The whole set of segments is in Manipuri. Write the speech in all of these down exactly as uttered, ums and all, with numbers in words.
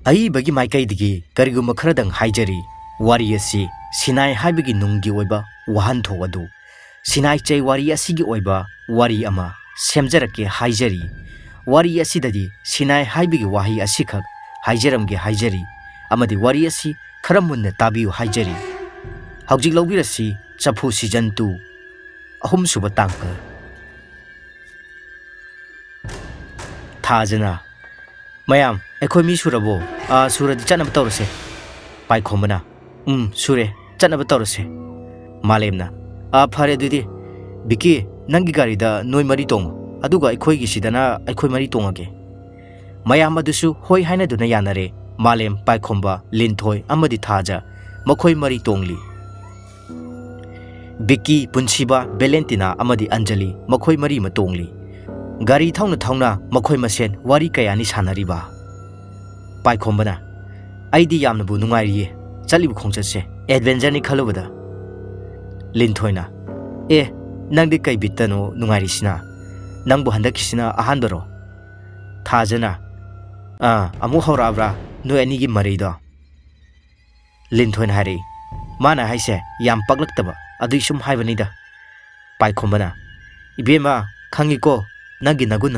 ꯑꯏꯕꯒꯤ ꯃꯥꯏꯀꯩꯗꯒꯤ ꯀꯔꯤꯒꯨꯝꯕ ꯈꯔꯗꯪ ꯍꯥꯏꯖꯔꯤ꯫ ꯋꯥꯔꯤ ꯑꯁꯤ ꯁꯤꯅꯥꯏ ꯍꯥꯏꯕꯒꯤ ꯅꯨꯡꯒꯤ ꯑꯣꯏꯕ ꯋꯥꯍꯟꯊꯣꯛ ꯑꯗꯨ ꯁꯤꯅꯥꯏ ꯆꯩ ꯋꯥꯔꯤ ꯑꯁꯤꯒꯤ ꯑꯣꯏꯕ ꯋꯥꯔꯤ ꯑꯃ ꯁꯦꯝꯖꯔꯛꯀꯦ ꯍꯥꯏꯖꯔꯤ꯫ ꯋꯥꯔꯤ ꯑꯁꯤꯗꯗꯤ ꯁꯤꯅꯥꯏ ꯍꯥꯏꯕꯒꯤ ꯋꯥꯍꯩ ꯑꯁꯤꯈꯛ ꯍꯥꯏꯖꯔꯝꯒꯦ ꯍꯥꯏꯖꯔꯤ, ꯑꯃꯗꯤ ꯋꯥꯔꯤ ꯑꯁꯤ ꯈꯔ ꯃꯨꯟꯅ ꯇꯥꯕꯤꯌꯨ ꯍꯥꯏꯖꯔꯤ꯫ ꯍꯧꯖꯤꯛ ꯂꯧꯕꯤꯔꯁꯤ ꯆꯐꯨ season two, ꯑꯍꯨꯝꯁꯨꯕ ꯇꯥꯡꯀꯛ꯫ ꯊꯥꯖꯅ, "ꯃꯌꯥꯝ, ꯑꯩꯈꯣꯏ ꯃꯤ ꯁꯨꯔꯕꯣ? ꯑꯥ, ꯁꯨꯔꯗꯤ ꯆꯠꯅꯕ ꯇꯧꯔꯁꯦ꯫" ꯄꯥꯏꯈꯣꯝꯕꯅ, "ꯎꯝ, ꯁꯨꯔꯦ, ꯆꯠꯅꯕ ꯇꯧꯔꯁꯦ꯫" ꯃꯥꯂꯦꯝꯅ, "ꯑꯥ, ꯐꯔꯦ ꯑꯗꯨꯗꯤ꯫ ꯕꯤꯀꯤ, ꯅꯪꯒꯤ ꯒꯥꯔꯤꯗ ꯅꯣꯏ ꯃꯔꯤ ꯇꯣꯡꯉꯣ, ꯑꯗꯨꯒ ꯑꯩꯈꯣꯏꯒꯤꯁꯤꯗꯅ ꯑꯩꯈꯣꯏ ꯃꯔꯤ ꯇꯣꯡꯉꯒꯦ꯫" ꯃꯌꯥꯝ ꯑꯗꯨꯁꯨ ꯍꯣꯏ ꯍꯥꯏꯅꯗꯨꯅ ꯌꯥꯅꯔꯦ꯫ ꯃꯥꯂꯦꯝ, ꯄꯥꯏꯈꯣꯝꯕ, ꯂꯤꯟꯊꯣꯏ ꯑꯃꯗꯤ ꯊꯥꯖ ꯃꯈꯣꯏ ꯃꯔꯤ ꯇꯣꯡꯂꯤ꯫ ꯕꯤꯛꯀꯤ, ꯄꯨꯟꯁꯤꯕ, ꯚꯦꯂꯦꯟꯇꯤꯅꯥ ꯑꯃꯗꯤ ꯑꯟꯖꯂꯤ ꯃꯈꯣꯏ ꯃꯔꯤꯃꯛ ꯇꯣꯡꯂꯤ꯫ ꯒꯥꯔꯤ ꯊꯧꯅ ꯊꯧꯅ ꯃꯈꯣꯏ ꯃꯁꯦꯟ ꯋꯥꯔꯤ ꯀꯌꯥꯅꯤ ꯁꯥꯟꯅꯔꯤꯕ꯫ ꯄꯥꯏꯈꯣꯝꯕꯅ, "ꯑꯩꯗꯤ ꯌꯥꯝꯅꯕꯨ ꯅꯨꯡꯉꯥꯏꯔꯤꯌꯦ, ꯆꯠꯂꯤꯕ ꯈꯣꯡꯆꯠꯁꯦ ꯑꯦꯗꯚꯦꯟꯆꯔꯅꯤ ꯈꯜꯂꯨꯕꯗ꯫" ꯂꯤꯟꯊꯣꯏꯅ, "ꯑꯦ, ꯅꯪꯗꯤ ꯀꯩ ꯕꯤꯠꯇꯅꯣ ꯅꯨꯡꯉꯥꯏꯔꯤꯁꯤꯅ? ꯅꯪꯕꯨ ꯍꯟꯗꯛꯀꯤꯁꯤꯅ ꯑꯍꯥꯟꯕꯔꯣ?" ꯊꯥꯖꯅ, "ꯑꯥ, ꯑꯃꯨꯛ ꯍꯧꯔꯛꯑꯕ꯭ꯔꯥ ꯅꯣꯏ ꯑꯅꯤꯒꯤ ꯃꯔꯩꯗꯣ?" ꯂꯤꯟꯊꯣꯏꯅ ꯍꯥꯏꯔꯛꯏ꯫ ꯃꯥꯅ ꯍꯥꯏꯁꯦ ꯌꯥꯝ ꯄꯛꯂꯛꯇꯕ ꯑꯗꯨꯏ ꯁꯨꯝ ꯍꯥꯏꯕꯅꯤꯗ꯫ ꯄꯥꯏꯈꯣꯝꯕꯅ, "ꯏꯕꯦꯝꯃ, ꯈꯪꯉꯤꯀꯣ ꯅꯪꯒꯤ ꯅꯒꯨꯟ꯫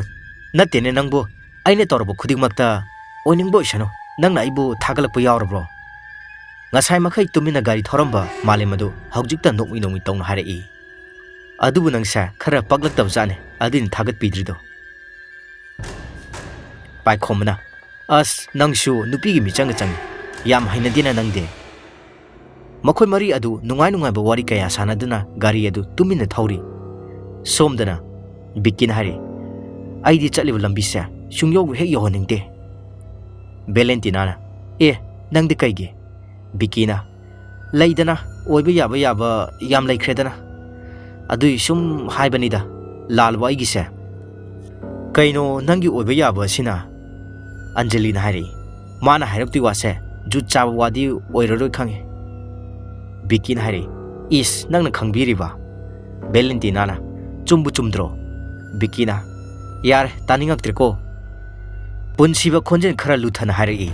ꯅꯠꯇꯦꯅꯦ ꯅꯪꯕꯨ, ꯑꯩꯅ ꯇꯧꯔꯕ ꯈꯨꯗꯤꯡꯃꯛꯇ ꯑꯣꯏꯅꯤꯡꯕ ꯑꯣꯏꯁꯅꯨ, ꯅꯪꯅ ꯑꯩꯕꯨ ꯊꯥꯒꯠꯂꯛꯄ ꯌꯥꯎꯔꯕ꯭ꯔꯣ?" ꯉꯁꯥꯏ ꯃꯈꯩ ꯇꯨꯃꯤꯟꯅ ꯒꯥꯔꯤ ꯊꯧꯔꯝꯕ ꯃꯥꯂꯦꯝ ꯑꯗꯨ ꯍꯧꯖꯤꯛꯇ ꯅꯣꯛꯃꯤ ꯅꯣꯛꯃꯤ ꯇꯧꯅ ꯍꯥꯏꯔꯛꯏ꯫ "ꯑꯗꯨꯕꯨ ꯅꯪꯁꯦ ꯈꯔ ꯄꯛꯂꯛꯇꯕ ꯖꯥꯠꯅꯦ, ꯑꯗꯨꯏꯅꯤ ꯊꯥꯒꯠꯄꯤꯗ꯭ꯔꯤꯗꯣ꯫" ꯄꯥꯏꯈꯣꯝꯕꯅ, "ꯑꯁ, ꯅꯪꯁꯨ ꯅꯨꯄꯤꯒꯤ ꯃꯤꯆꯪꯒ ꯆꯪꯉꯤ꯫ ꯌꯥꯝ ꯍꯩꯅꯗꯦꯅ ꯅꯪꯗꯤ꯫" ꯃꯈꯣꯏ ꯃꯔꯤ ꯑꯗꯨ ꯅꯨꯡꯉꯥꯏ ꯅꯨꯡꯉꯥꯏꯕ ꯋꯥꯔꯤ ꯀꯌꯥ ꯁꯥꯟꯅꯗꯨꯅ ꯒꯥꯔꯤ ꯑꯗꯨ ꯇꯨꯃꯤꯟꯅ ꯊꯧꯔꯤ꯫ ꯁꯣꯝꯗꯅ ꯕꯤꯛꯀꯤꯅ ꯍꯥꯏꯔꯤ, "ꯑꯩꯗꯤ ꯆꯠꯂꯤꯕ ꯂꯝꯕꯤꯁꯦ ꯁꯨꯡꯌꯧ ꯍꯦꯛ ꯌꯧꯍꯟꯅꯤꯡꯗꯦ꯫" ꯚꯦꯂꯦꯟꯇꯤꯅꯥꯅ, "ꯑꯦ, ꯅꯪꯗꯤ ꯀꯩꯒꯤ?" ꯕꯤꯛꯀꯤꯅ, "ꯂꯩꯗꯅ, ꯑꯣꯏꯕ ꯌꯥꯕ ꯌꯥꯕ ꯌꯥꯝ ꯂꯩꯈ꯭ꯔꯦꯗꯅ꯫ ꯑꯗꯨꯏ ꯁꯨꯝ ꯍꯥꯏꯕꯅꯤꯗ, ꯂꯥꯜꯂꯕ ꯑꯩꯒꯤꯁꯦ?" "ꯀꯩꯅꯣ ꯅꯪꯒꯤ ꯑꯣꯏꯕ ꯌꯥꯕ ꯑꯁꯤꯅ?" ꯑꯟꯖꯂꯤꯅ ꯍꯥꯏꯔꯛꯏ꯫ "ꯃꯥꯅ ꯍꯥꯏꯔꯛꯇꯣꯏ ꯋꯥꯁꯦ ꯖꯨꯠ ꯆꯥꯕ ꯋꯥꯗꯤ ꯑꯣꯏꯔꯔꯣꯏ ꯈꯪꯉꯦ꯫" ꯕꯤꯛꯀꯤꯅ ꯍꯥꯏꯔꯛꯏ꯫ "ꯏꯁ, ꯅꯪꯅ ꯈꯪꯕꯤꯔꯤꯕ?" ꯚꯦꯂꯦꯟꯇꯤꯅꯥꯅ, "ꯆꯨꯝꯕꯨ ꯆꯨꯝꯗ꯭ꯔꯣ?" ꯕꯤꯛꯀꯤꯅ, "ꯌꯥꯔꯦ, ꯇꯥꯅꯤꯡꯉꯛꯇ꯭ꯔꯦꯀꯣ꯫" ꯄꯨꯟꯁꯤꯕ ꯈꯣꯟꯖꯦꯜ ꯈꯔ ꯂꯨꯊꯅ ꯍꯥꯏꯔꯛꯏ꯫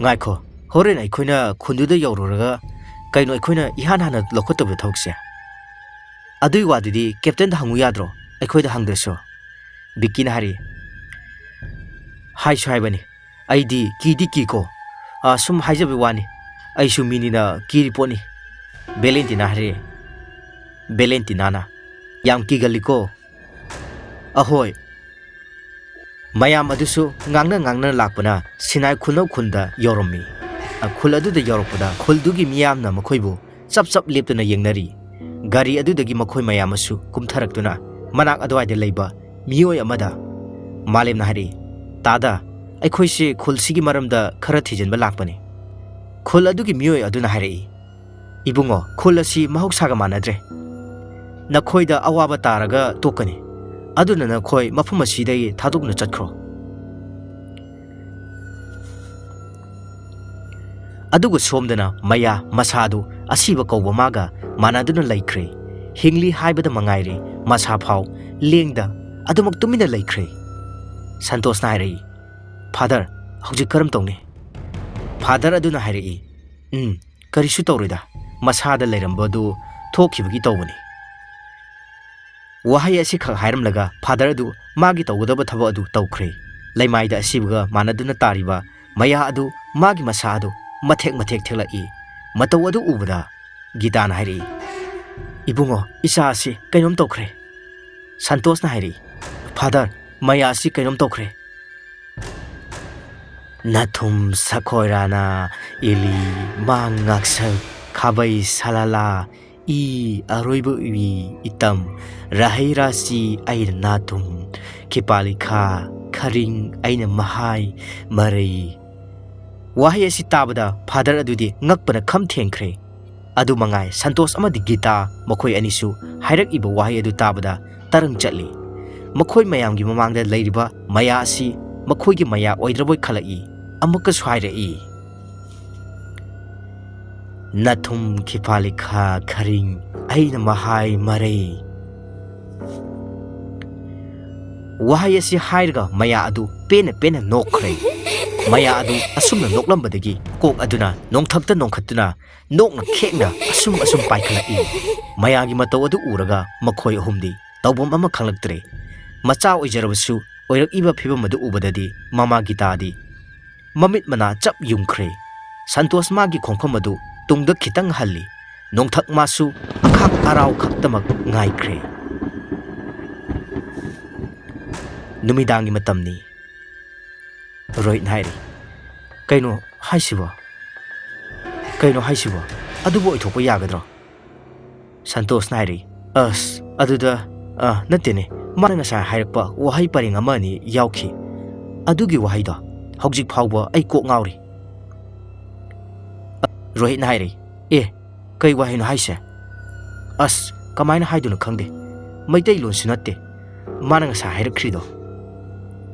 "ꯉꯥꯏꯈꯣ, ꯍꯣꯔꯦꯟ ꯑꯩꯈꯣꯏꯅ ꯈꯨꯟꯗꯨꯗ ꯌꯧꯔꯨꯔꯒ ꯀꯩꯅꯣ ꯑꯩꯈꯣꯏꯅ ꯏꯍꯥꯟ ꯍꯥꯟꯅ ꯂꯧꯈꯠꯇꯕ ꯊꯕꯛꯁꯦ? ꯑꯗꯨꯏ ꯋꯥꯗꯨꯗꯤ ꯀꯦꯞꯇꯦꯟꯗ ꯍꯪꯉꯨ ꯌꯥꯗ꯭ꯔꯣ, ꯑꯩꯈꯣꯏꯗ ꯍꯪꯗ꯭ꯔꯁꯨ?" ꯕꯤꯛꯀꯤꯅ ꯍꯥꯏꯔꯛꯏ꯫ "ꯍꯥꯏꯁꯨ ꯍꯥꯏꯕꯅꯤ, ꯑꯩꯗꯤ ꯀꯤꯗꯤ ꯀꯤꯀꯣ꯫ ꯑꯥ, ꯁꯨꯝ ꯍꯥꯏꯖꯕꯩ ꯋꯥꯅꯤ, ꯑꯩꯁꯨ ꯃꯤꯅꯤꯅ ꯀꯤꯔꯤ ꯄꯣꯠꯅꯤ", ꯚꯦꯂꯦꯟꯇꯤꯅꯥ ꯍꯥꯏꯔꯛꯏ꯫ ꯚꯦꯂꯦꯟꯇꯤꯅꯥꯅ, "ꯌꯥꯝ ꯀꯤꯒꯜꯂꯤꯀꯣ?" "ꯑꯍꯣꯏ"꯫ ꯃꯌꯥꯝ ꯑꯗꯨꯁꯨ ꯉꯥꯡꯅ ꯉꯥꯡꯅ ꯂꯥꯛꯄꯅ ꯁꯤꯅꯥꯏ ꯈꯨꯅꯧ ꯈꯨꯟꯗ ꯌꯧꯔꯝꯃꯤ꯫ ꯈꯨꯜ ꯑꯗꯨꯗ ꯌꯧꯔꯛꯄꯗ ꯈꯨꯜꯗꯨꯒꯤ ꯃꯤꯌꯥꯝꯅ ꯃꯈꯣꯏꯕꯨ ꯆꯞ ꯆꯞ ꯂꯦꯞꯇꯨꯅ ꯌꯦꯡꯅꯔꯤ꯫ ꯒꯥꯔꯤ ꯑꯗꯨꯗꯒꯤ ꯃꯈꯣꯏ ꯃꯌꯥꯝ ꯑꯃꯁꯨ ꯀꯨꯝꯊꯔꯛꯇꯨꯅ ꯃꯅꯥꯛ ꯑꯗꯨꯋꯥꯏꯗ ꯂꯩꯕ ꯃꯤꯑꯣꯏ ꯑꯃꯗ ꯃꯥꯂꯦꯝꯅ ꯍꯥꯏꯔꯛꯏ, "ꯇꯥꯗ, ꯑꯩꯈꯣꯏꯁꯦ ꯈꯨꯜꯁꯤꯒꯤ ꯃꯔꯝꯗ ꯈꯔ ꯊꯤꯖꯤꯟꯕ ꯂꯥꯛꯄꯅꯤ"꯫ ꯈꯨꯜ ꯑꯗꯨꯒꯤ ꯃꯤꯑꯣꯏ ꯑꯗꯨꯅ ꯍꯥꯏꯔꯛꯏ, "ꯏꯕꯨꯡꯉꯣ, ꯈꯨꯜ ꯑꯁꯤ ꯃꯍꯧꯁꯥꯒ ꯃꯥꯟꯅꯗ꯭ꯔꯦ꯫ ꯅꯈꯣꯏꯗ ꯑꯋꯥꯕ ꯇꯥꯔꯒ ꯇꯣꯛꯀꯅꯤ꯫ ꯑꯗꯨꯅ ꯅꯈꯣꯏ ꯃꯐꯝ ꯑꯁꯤꯗꯒꯤ ꯊꯥꯗꯣꯛꯅ ꯆꯠꯈ꯭ꯔꯣ"꯫ ꯑꯗꯨꯒ ꯁꯣꯝꯗꯅ ꯃꯌꯥ ꯃꯁꯥꯗꯨ ꯑꯁꯤꯕ ꯀꯧꯕ ꯃꯥꯒ ꯃꯥꯟꯅꯗꯨꯅ ꯂꯩꯈ꯭ꯔꯦ꯫ ꯍꯤꯡꯂꯤ ꯍꯥꯏꯕꯗ ꯃꯉꯥꯏꯔꯦ, ꯃꯁꯥ ꯐꯥꯎ ꯂꯦꯡꯗ ꯑꯗꯨꯃꯛ ꯇꯨꯃꯤꯟꯅ ꯂꯩꯈ꯭ꯔꯦ꯫ ꯁꯟꯇꯣꯁꯅ ꯍꯥꯏꯔꯛꯏ, "ꯐꯥꯗꯔ, ꯍꯧꯖꯤꯛ ꯀꯔꯝ ꯇꯧꯅꯤ?" ꯐꯥꯗꯔ ꯑꯗꯨꯅ ꯍꯥꯏꯔꯛꯏ, "ꯎꯝ, ꯀꯔꯤꯁꯨ ꯇꯧꯔꯣꯏꯗ, ꯃꯁꯥꯗ ꯂꯩꯔꯝꯕꯗꯨ ꯊꯣꯛꯈꯤꯕꯒꯤ ꯇꯧꯕꯅꯤ"꯫ ꯋꯥꯍꯩ ꯑꯁꯤꯈꯛ ꯍꯥꯏꯔꯝꯂꯒ ꯐꯥꯗꯔ ꯑꯗꯨ ꯃꯥꯒꯤ ꯇꯧꯒꯗꯕ ꯊꯕꯛ ꯑꯗꯨ ꯇꯧꯈ꯭ꯔꯦ꯫ ꯂꯩꯃꯥꯏꯗ ꯑꯁꯤꯕꯒ ꯃꯥꯟꯅꯗꯨꯅ ꯇꯥꯔꯤꯕ ꯃꯌꯥ ꯑꯗꯨ ꯃꯥꯒꯤ ꯃꯁꯥ ꯑꯗꯨ ꯃꯊꯦꯛ ꯃꯊꯦꯛ ꯊꯦꯛꯂꯛꯏ꯫ ꯃꯇꯧ ꯑꯗꯨ ꯎꯕꯗ ꯒꯤꯇꯥꯅ ꯍꯥꯏꯔꯛꯏ, "ꯏꯕꯨꯡꯉꯣ, ꯏꯆꯥ ꯑꯁꯤ ꯀꯩꯅꯣꯝ ꯇꯧꯈ꯭ꯔꯦ"꯫ ꯁꯟꯇꯣꯁꯅ ꯍꯥꯏꯔꯛꯏ, "ꯐꯥꯗꯔ, ꯃꯌꯥ ꯑꯁꯤ ꯀꯩꯅꯣꯝ ꯇꯧꯈ꯭ꯔꯦ"꯫ ꯅꯥꯊꯨꯝ ꯁꯈꯣꯏꯔꯥꯅ ꯏꯂꯤ ꯃꯥꯡ ꯉꯥꯛꯁꯛ ꯈꯥꯕꯩ ꯁꯥꯂꯥꯂꯥ ꯏ ꯑꯔꯣꯏꯕ ꯏ ꯏꯇꯝ ꯔꯥꯍꯩ ꯔꯥꯁꯤ ꯑꯩꯅ ꯅꯥꯊꯨꯝ ꯈꯤꯄꯥꯂꯤꯈꯥ ꯈꯔꯤꯡ ꯑꯩꯅ ꯃꯍꯥꯏ ꯃꯔꯩ꯫ ꯋꯥꯍꯩ ꯑꯁꯤ ꯇꯥꯕꯗ ꯐꯥꯗꯔ ꯑꯗꯨꯗꯤ ꯉꯛꯄꯅ ꯈꯝ ꯊꯦꯡꯈ꯭ꯔꯦ꯫ ꯑꯗꯨ ꯃꯉꯥꯏ, ꯁꯟꯇꯣꯁ ꯑꯃꯗꯤ ꯒꯤꯇꯥ ꯃꯈꯣꯏ ꯑꯅꯤꯁꯨ ꯍꯥꯏꯔꯛꯏꯕ ꯋꯥꯍꯩ ꯑꯗꯨ ꯇꯥꯕꯗ ꯇꯔꯪ ꯆꯠꯂꯤ꯫ ꯃꯈꯣꯏ ꯃꯌꯥꯝꯒꯤ ꯃꯃꯥꯡꯗ ꯂꯩꯔꯤꯕ ꯃꯌꯥ ꯑꯁꯤ ꯃꯈꯣꯏꯒꯤ ꯃꯌꯥ ꯑꯣꯏꯗ꯭ꯔꯕꯣꯏ ꯈꯜꯂꯛꯏ꯫ ꯑꯃꯨꯛꯀꯁꯨ ꯍꯥꯏꯔꯛꯏ, "ꯅꯥꯊꯨꯝ ꯈꯤꯐꯥꯂꯤꯈꯥ ꯈꯔꯤꯡ ꯑꯩꯅ ꯃꯍꯥꯏ ꯃꯔꯩ"꯫ ꯋꯥꯍꯩ ꯑꯁꯤ ꯍꯥꯏꯔꯒ ꯃꯌꯥ ꯑꯗꯨ ꯄꯦꯟꯅ ꯄꯦꯟꯅ ꯅꯣꯛꯈ꯭ꯔꯦ꯫ ꯃꯌꯥ ꯑꯗꯨ ꯑꯁꯨꯝꯅ ꯅꯣꯛꯂꯝꯕꯗꯒꯤ ꯀꯣꯛ ꯑꯗꯨꯅ ꯅꯣꯡꯊꯛꯇ ꯅꯣꯡꯈꯠꯇꯨꯅ ꯅꯣꯛꯅ ꯈꯦꯛꯅ ꯑꯁꯨꯝ ꯑꯁꯨꯝ ꯄꯥꯏꯈꯠꯂꯛꯏ꯫ ꯃꯌꯥꯒꯤ ꯃꯇꯧ ꯑꯗꯨ ꯎꯔꯒ ꯃꯈꯣꯏ ꯑꯍꯨꯝꯗꯤ ꯇꯧꯐꯝ ꯑꯃ ꯈꯪꯂꯛꯇ꯭ꯔꯦ꯫ ꯃꯆꯥ ꯑꯣꯏꯖꯔꯕꯁꯨ ꯑꯣꯏꯔꯛꯏꯕ ꯐꯤꯕꯝ ꯑꯗꯨ ꯎꯕꯗꯗꯤ ꯃꯃꯥ ꯒꯤꯇꯥꯗꯤ ꯃꯃꯤꯠ ꯃꯅꯥ ꯆꯞ ꯌꯨꯡꯈ꯭ꯔꯦ꯫ ꯁꯟꯇꯣꯁ ꯃꯥꯒꯤ ꯈꯣꯡꯐꯝ ꯑꯗꯨ ꯇꯨꯡꯗ ꯈꯤꯇꯪ ꯍꯜꯂꯤ꯫ ꯅꯣꯡꯊꯛ ꯃꯥꯁꯨ ꯑꯈꯥꯛ ꯑꯔꯥꯎ ꯈꯛꯇꯃꯛ ꯉꯥꯏꯈ꯭ꯔꯦ꯫ ꯅꯨꯃꯤꯗꯥꯡꯒꯤ ꯃꯇꯝꯅꯤ꯫ ꯔꯣꯍꯤꯠꯅ ꯍꯥꯏꯔꯤ, "ꯀꯩꯅꯣ ꯍꯥꯏꯁꯤꯕꯣ? ꯀꯩꯅꯣ ꯍꯥꯏꯁꯤꯕꯣ? ꯑꯗꯨꯕꯨ ꯑꯣꯏꯊꯣꯛꯄ ꯌꯥꯒꯗ꯭ꯔꯣ?" ꯁꯟꯇꯣꯁꯅ ꯍꯥꯏꯔꯤ, "ꯑꯁ, ꯑꯗꯨꯗ, ꯑ, ꯅꯠꯇꯦꯅꯦ, ꯃꯥꯅ ꯉꯁꯥꯏ ꯍꯥꯏꯔꯛꯄ ꯋꯥꯍꯩ ꯄꯔꯦꯡ ꯑꯃ ꯑꯅꯤ ꯌꯥꯎꯈꯤ꯫ ꯑꯗꯨꯒꯤ ꯋꯥꯍꯩꯗꯣ ꯍꯧꯖꯤꯛ ꯐꯥꯎꯕ ꯑꯩ ꯀꯣꯛ ꯉꯥꯎꯔꯤ꯫" ꯔꯣꯍꯤꯠꯅ ꯍꯥꯏꯔꯤ, "ꯑꯦ, ꯀꯩ ꯋꯥꯍꯩꯅꯣ ꯍꯥꯏꯁꯦ? ꯑꯁ, ꯀꯃꯥꯏꯅ ꯍꯥꯏꯗꯣꯏꯅꯣ ꯈꯪꯗꯦ꯫ ꯃꯩꯇꯩꯂꯣꯟꯁꯨ ꯅꯠꯇꯦ ꯃꯥꯅ ꯉꯁꯥꯏ ꯍꯥꯏꯔꯛꯈ꯭ꯔꯤꯗꯣ꯫"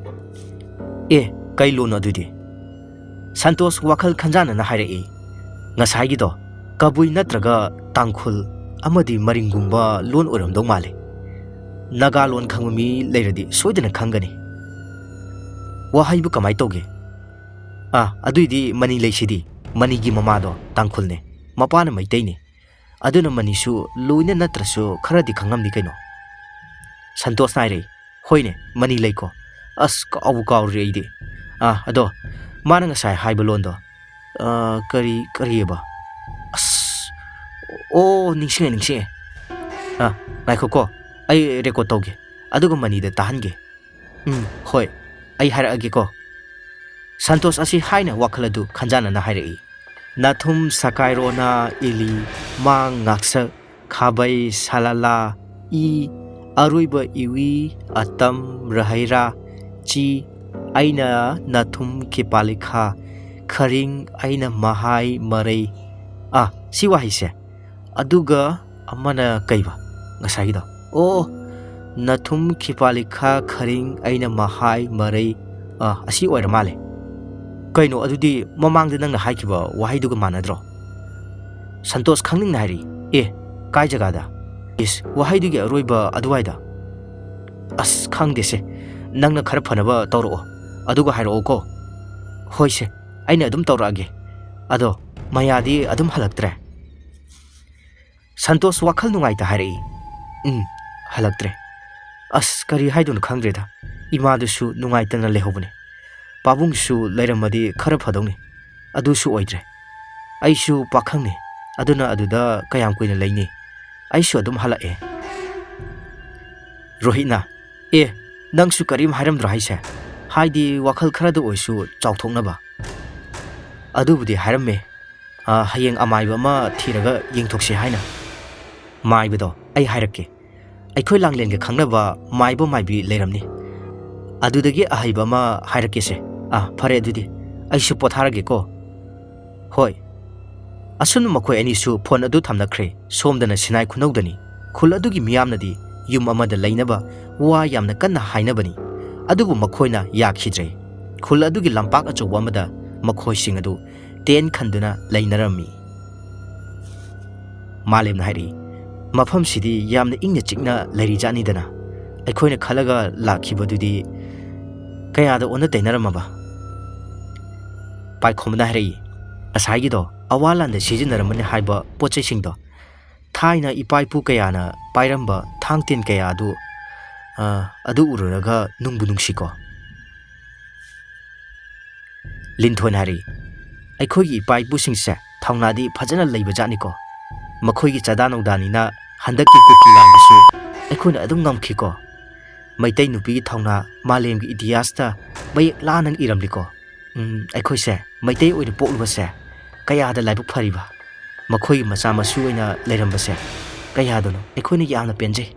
"ꯑꯦ, ꯀꯩ ꯂꯣꯟꯅꯣ ꯑꯗꯨꯗꯤ?" ꯁꯟꯇꯣꯁ ꯋꯥꯈꯜ ꯈꯟꯖꯥꯟꯅꯅ ꯍꯥꯏꯔꯛꯏ, "ꯉꯁꯥꯏꯒꯤꯗꯣ ꯀꯕꯨꯏ ꯅꯠꯇ꯭ꯔꯒ ꯇꯥꯡꯈꯨꯜ ꯑꯃꯗꯤ ꯃꯔꯤꯡꯒꯨꯝꯕ ꯂꯣꯟ ꯑꯣꯏꯔꯝꯗꯧ ꯃꯥꯜꯂꯦ꯫ ꯅꯥꯒꯥ ꯂꯣꯟ ꯈꯪꯕ ꯃꯤ ꯂꯩꯔꯗꯤ ꯁꯣꯏꯗꯅ ꯈꯪꯒꯅꯤ꯫" "ꯋꯥꯍꯩꯕꯨ ꯀꯃꯥꯏ ꯇꯧꯒꯦ?" "ꯑꯥ, ꯑꯗꯨꯏꯗꯤ ꯃꯅꯤ ꯂꯩꯁꯤꯗꯤ, ꯃꯅꯤꯒꯤ ꯃꯃꯥꯗꯣ ꯇꯥꯡꯈꯨꯜꯅꯦ, ꯃꯄꯥꯅ ꯃꯩꯇꯩꯅꯦ꯫ ꯑꯗꯨꯅ ꯃꯅꯤꯁꯨ ꯂꯣꯏꯅ ꯅꯠꯇ꯭ꯔꯁꯨ ꯈꯔꯗꯤ ꯈꯪꯉꯝꯅꯤ ꯀꯩꯅꯣ꯫" ꯁꯟꯇꯣꯁꯅ ꯍꯥꯏꯔꯛꯏ, "ꯍꯣꯏꯅꯦ, ꯃꯅꯤ ꯂꯩꯀꯣ꯫ ꯑꯁ, ꯀꯥꯎꯕꯨ ꯀꯥꯎꯔꯨꯔꯦ ꯑꯩꯗꯤ꯫ ꯑꯥ, ꯑꯗꯣ ꯃꯥꯅ ꯉꯁꯥꯏ ꯍꯥꯏꯕ ꯂꯣꯟꯗꯣ, ꯑꯥ, ꯀꯔꯤ, ꯀꯔꯤꯑꯕ? ꯑꯁ, ꯑꯣ, ꯅꯤꯡꯁꯤꯡꯉꯦ, ꯅꯤꯡꯁꯤꯡꯉꯦ꯫ ꯑꯥ, ꯉꯥꯏꯈꯣꯀꯣ, ꯑꯩ ꯔꯦꯀꯣꯔꯠ ꯇꯧꯒꯦ, ꯑꯗꯨꯒ ꯃꯅꯤꯗ ꯇꯥꯍꯟꯒꯦ꯫ ꯎꯝ, ꯍꯣꯏ, ꯑꯩ ꯍꯥꯏꯔꯛꯑꯒꯦꯀꯣ꯫" ꯁꯟꯇꯣꯁ ꯑꯁꯤ ꯍꯥꯏꯅ ꯋꯥꯈꯜ ꯑꯗꯨ ꯈꯟꯖꯥꯟꯅꯅ ꯍꯥꯏꯔꯛꯏ꯫ "ꯅꯥꯊꯨꯝ ꯁꯀꯥꯏꯔꯣꯅ ꯏꯂꯤ ꯃꯥꯡ ꯉꯥꯛꯁꯛ ꯈꯥꯕꯩ ꯁꯥꯂꯥꯂꯥ ꯏ ꯑꯔꯣꯏꯕ ꯏꯋꯤ ꯑꯇꯝ ꯔꯍꯩꯔꯥ ꯆꯤ ꯑꯩꯅ ꯅꯥꯊꯨꯝ ꯈꯤꯄꯥꯂꯤꯈꯥ ꯈꯔꯤꯡ ꯑꯩꯅ ꯃꯍꯥꯏ ꯃꯔꯩ꯫" ꯑꯥ, ꯁꯤ ꯋꯥꯍꯩꯁꯦ꯫ ꯑꯗꯨꯒ ꯑꯃꯅ ꯀꯩꯕ ꯉꯁꯥꯏꯒꯤꯗꯣ? ꯑꯣ, "ꯅꯥꯊꯨꯝ ꯈꯤꯄꯥꯂꯤꯈꯥ ꯈꯔꯤꯡ ꯑꯩꯅ ꯃꯍꯥꯏ ꯃꯔꯩ", ꯑꯥ, ꯑꯁꯤ ꯑꯣꯏꯔ ꯃꯥꯜꯂꯦ꯫ "ꯀꯩꯅꯣ, ꯑꯗꯨꯗꯤ ꯃꯃꯥꯡꯗ ꯅꯪꯅ ꯍꯥꯏꯈꯤꯕ ꯋꯥꯍꯩꯗꯨꯒ ꯃꯥꯟꯅꯗ꯭ꯔꯣ?" ꯁꯟꯇꯣꯁ ꯈꯪꯅꯤꯡꯅ ꯍꯥꯏꯔꯤ, "ꯑꯦ, ꯀꯥꯏ ꯖꯒꯥꯗ? ꯏꯁ, ꯋꯥꯍꯩꯗꯨꯒꯤ ꯑꯔꯣꯏꯕ ꯑꯗꯨꯋꯥꯏꯗ?" "ꯑꯁ, ꯈꯪꯗꯦꯁꯦ꯫ ꯅꯪꯅ ꯈꯔ ꯐꯅꯕ ꯇꯧꯔꯛꯑꯣ, ꯑꯗꯨꯒ ꯍꯥꯏꯔꯛꯑꯣꯀꯣ꯫" "ꯍꯣꯏꯁꯦ, ꯑꯩꯅ ꯑꯗꯨꯝ ꯇꯧꯔꯛꯑꯒꯦ꯫ ꯑꯗꯣ ꯃꯌꯥꯗꯤ ꯑꯗꯨꯝ ꯍꯜꯂꯛꯇ꯭ꯔꯦ?" ꯁꯟꯇꯣꯁ ꯋꯥꯈꯜ ꯅꯨꯡꯉꯥꯏꯇ ꯍꯥꯏꯔꯛꯏ꯫ "ꯎꯝ, ꯍꯜꯂꯛꯇ꯭ꯔꯦ꯫ ꯑꯁ, ꯀꯔꯤ ꯍꯥꯏꯗꯣꯏꯅꯣ ꯈꯪꯗ꯭ꯔꯦꯗ꯫ ꯏꯃꯥꯗꯨꯁꯨ ꯅꯨꯡꯉꯥꯏꯇꯅ ꯂꯩꯍꯧꯕꯅꯦ꯫ ꯄꯥꯕꯨꯡꯁꯨ ꯂꯩꯔꯝꯃꯗꯤ ꯈꯔ ꯐꯗꯧꯅꯤ꯫ ꯑꯗꯨꯁꯨ ꯑꯣꯏꯗ꯭ꯔꯦ꯫ ꯑꯩꯁꯨ ꯄꯥꯈꯪꯅꯤ, ꯑꯗꯨꯅ ꯑꯗꯨꯗ ꯀꯌꯥꯝ ꯀꯨꯏꯅ ꯂꯩꯅꯤ? ꯑꯩꯁꯨ ꯑꯗꯨꯝ ꯍꯜꯂꯛꯑꯦ꯫" ꯔꯣꯍꯤꯠꯅ, "ꯑꯦ, ꯅꯪꯁꯨ ꯀꯔꯤꯝ ꯍꯥꯏꯔꯝꯗ꯭ꯔꯣ ꯍꯥꯏꯁꯦ? ꯍꯥꯏꯗꯤ ꯋꯥꯈꯜ ꯈꯔꯗ ꯑꯣꯏꯁꯨ ꯆꯥꯎꯊꯣꯛꯅꯕ꯫" "ꯑꯗꯨꯕꯨꯗꯤ ꯍꯥꯏꯔꯝꯃꯦ꯫ ꯑ, ꯍꯌꯦꯡ ꯑꯃꯥꯏꯕ ꯑꯃ ꯊꯤꯔꯒ ꯌꯦꯡꯊꯣꯛꯁꯤ ꯍꯥꯏꯅ꯫" "ꯃꯥꯏꯕꯗꯣ ꯑꯩ ꯍꯥꯏꯔꯛꯀꯦ꯫ ꯑꯩꯈꯣꯏ ꯂꯥꯡꯂꯦꯟꯒ ꯈꯪꯅꯕ ꯃꯥꯏꯕ ꯃꯥꯏꯕꯤ ꯂꯩꯔꯝꯅꯤ꯫ ꯑꯗꯨꯗꯒꯤ ꯑꯍꯩꯕ ꯑꯃ ꯍꯥꯏꯔꯛꯀꯦꯁꯦ꯫ ꯑꯥ, ꯐꯔꯦ ꯑꯗꯨꯗꯤ꯫ ꯑꯩꯁꯨ ꯄꯣꯊꯥꯔꯒꯦꯀꯣ꯫" "ꯍꯣꯏ꯫" ꯑꯁꯨꯝꯅ ꯃꯈꯣꯏ ꯑꯅꯤꯁꯨ ꯐꯣꯟ ꯑꯗꯨ ꯊꯝꯅꯈ꯭ꯔꯦ꯫ ꯁꯣꯝꯗꯅ ꯁꯤꯅꯥꯏ ꯈꯨꯅꯧꯗꯅꯤ꯫ ꯈꯨꯜ ꯑꯗꯨꯒꯤ ꯃꯤꯌꯥꯝꯅꯗꯤ ꯌꯨꯝ ꯑꯃꯗ ꯂꯩꯅꯕ ꯋꯥ ꯌꯥꯝꯅ ꯀꯟꯅ ꯍꯥꯏꯅꯕꯅꯤ꯫ ꯑꯗꯨꯕꯨ ꯃꯈꯣꯏꯅ ꯌꯥꯈꯤꯗ꯭ꯔꯦ꯫ ꯈꯨꯜ ꯑꯗꯨꯒꯤ ꯂꯝꯄꯥꯛ ꯑꯆꯧꯕ ꯑꯃꯗ ꯃꯈꯣꯏꯁꯤꯡ ꯑꯗꯨ ꯇꯦꯟ ꯈꯟꯗꯨꯅ ꯂꯩꯅꯔꯝꯃꯤ꯫ ꯃꯥꯂꯦꯝꯅ ꯍꯥꯏꯔꯛꯏ, "ꯃꯐꯝꯁꯤꯗꯤ ꯌꯥꯝꯅ ꯏꯪꯅ ꯆꯤꯛꯅ ꯂꯩꯔꯤꯖꯥꯠꯅꯤꯗꯅ꯫ ꯑꯩꯈꯣꯏꯅ ꯈꯜꯂꯒ ꯂꯥꯛꯈꯤꯕꯗꯨꯗꯤ ꯀꯌꯥꯗ ꯑꯣꯟꯅ ꯇꯩꯅꯔꯝꯃꯕ?" ꯄꯥꯏꯈꯣꯝꯕꯅ ꯍꯥꯏꯔꯛꯏ, "ꯉꯁꯥꯏꯒꯤꯗꯣ ꯑꯋꯥ ꯂꯥꯟꯗ ꯁꯤꯖꯤꯟꯅꯔꯝꯃꯅꯤ ꯍꯥꯏꯕ ꯄꯣꯠ ꯆꯩꯁꯤꯡꯗꯣ, ꯊꯥꯏꯅ ꯏꯄꯥ ꯏꯄꯨ ꯀꯌꯥꯅ ꯄꯥꯏꯔꯝꯕ ꯊꯥꯡ ꯇꯦꯟ ꯀꯌꯥ ꯑꯗꯨ, ꯑ, ꯑꯗꯨ ꯎꯔꯨꯔꯒ ꯅꯨꯡꯕꯨ ꯅꯨꯡꯁꯤꯀꯣ꯫" ꯂꯤꯟꯊꯣꯏꯅ ꯍꯥꯏꯔꯛꯏ, "ꯑꯩꯈꯣꯏꯒꯤ ꯏꯄꯥ ꯏꯄꯨꯁꯤꯡꯁꯦ ꯊꯧꯅꯥꯗꯤ ꯐꯖꯅ ꯂꯩꯕ ꯖꯥꯠꯅꯤꯀꯣ꯫ ꯃꯈꯣꯏꯒꯤ ꯆꯥꯗꯥ ꯅꯧꯗꯥꯅꯤꯅ ꯍꯟꯗꯛꯀꯤ ꯀꯨꯀꯤ ꯂꯥꯟꯗꯨꯁꯨ ꯑꯩꯈꯣꯏꯅ ꯑꯗꯨꯝ ꯉꯝꯈꯤꯀꯣ꯫ ꯃꯩꯇꯩ ꯅꯨꯄꯤꯒꯤ ꯊꯧꯅꯥ ꯃꯥꯂꯦꯝꯒꯤ ꯏꯇꯤꯍꯥꯁꯇ ꯃꯌꯦꯛ ꯂꯥꯅ ꯏꯔꯝꯂꯤꯀꯣ꯫ ꯎꯝ, ꯑꯩꯈꯣꯏꯁꯦ ꯃꯩꯇꯩ ꯑꯣꯏꯅ ꯄꯣꯛꯂꯨꯕꯁꯦ ꯀꯌꯥꯗ ꯂꯥꯏꯕꯛ ꯐꯔꯤꯕ꯫ ꯃꯈꯣꯏꯒꯤ ꯃꯆꯥ ꯃꯁꯨ ꯑꯣꯏꯅ ꯂꯩꯔꯝꯕꯁꯦ ꯀꯌꯥꯗꯅꯣ ꯑꯩꯈꯣꯏꯅ ꯌꯥꯝꯅ ꯄꯦꯟꯖꯩ꯫"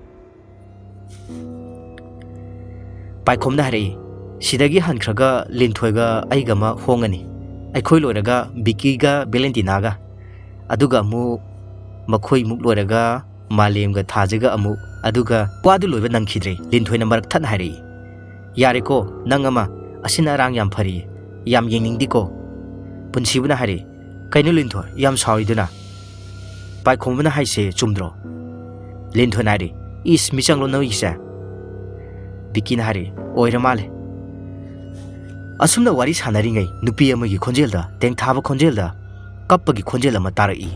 ꯄꯥꯏꯈꯣꯝꯅ ꯍꯥꯏꯔꯛꯏ, "ꯁꯤꯗꯒꯤ ꯍꯟꯈ꯭ꯔꯒ ꯂꯤꯟꯊꯣꯏꯒ ꯑꯩꯒ ꯑꯃ ꯍꯣꯡꯉꯅꯤ꯫ ꯑꯩꯈꯣꯏ ꯂꯣꯏꯔꯒ ꯕꯤꯀꯤꯒ ꯕꯦꯂꯦꯟꯇꯤꯅꯥꯒ, ꯑꯗꯨꯒ ꯑꯃꯨꯛ ꯃꯈꯣꯏꯃꯨꯛ ꯂꯣꯏꯔꯒ ꯃꯥꯂꯦꯝꯒ ꯊꯥꯖꯒ ꯑꯃꯨꯛ, ꯑꯗꯨꯒ ꯋꯥꯗꯨ ꯂꯣꯏꯕ ꯅꯪꯈꯤꯗ꯭ꯔꯦ꯫" ꯂꯤꯟꯊꯣꯏꯅ ꯃꯔꯛ ꯊꯠꯅ ꯍꯥꯏꯔꯛꯏ, "ꯌꯥꯔꯦꯀꯣ, ꯅꯪ ꯑꯃ ꯑꯁꯤꯅ ꯑꯔꯥꯡ ꯌꯥꯝ ꯐꯔꯤ, ꯌꯥꯝ ꯌꯦꯡꯅꯤꯡꯗꯦꯀꯣ꯫" ꯄꯨꯟꯁꯤꯕꯨꯅ ꯍꯥꯏꯔꯛꯏ, "ꯀꯩꯅꯣ ꯂꯤꯟꯊꯣꯏ, ꯌꯥꯝ ꯁꯥꯎꯔꯤꯗꯨꯅ?" "ꯄꯥꯏꯈꯣꯝꯕꯅ ꯍꯥꯏꯁꯦ ꯆꯨꯝꯗ꯭ꯔꯣ?" ꯂꯤꯟꯊꯣꯏꯅ ꯍꯥꯏꯔꯤ, "ꯏꯁ, ꯃꯤꯆꯪꯂꯣ ꯅꯣꯏꯒꯤꯁꯦ?" ꯕꯤꯀꯤꯅ ꯍꯥꯏꯔꯤ, "ꯑꯣꯏꯔ ꯃꯥꯜꯂꯦ꯫" ꯑꯁꯨꯝꯅ ꯋꯥꯔꯤ ꯁꯥꯟꯅꯔꯤꯉꯩ ꯅꯨꯄꯤ ꯑꯃꯒꯤ ꯈꯣꯟꯖꯦꯜꯗ, ꯇꯦꯡꯊꯥꯕ ꯈꯣꯟꯖꯦꯜꯗ ꯀꯞꯄꯒꯤ ꯈꯣꯟꯖꯦꯜ ꯑꯃ ꯇꯥꯔꯛꯏ꯫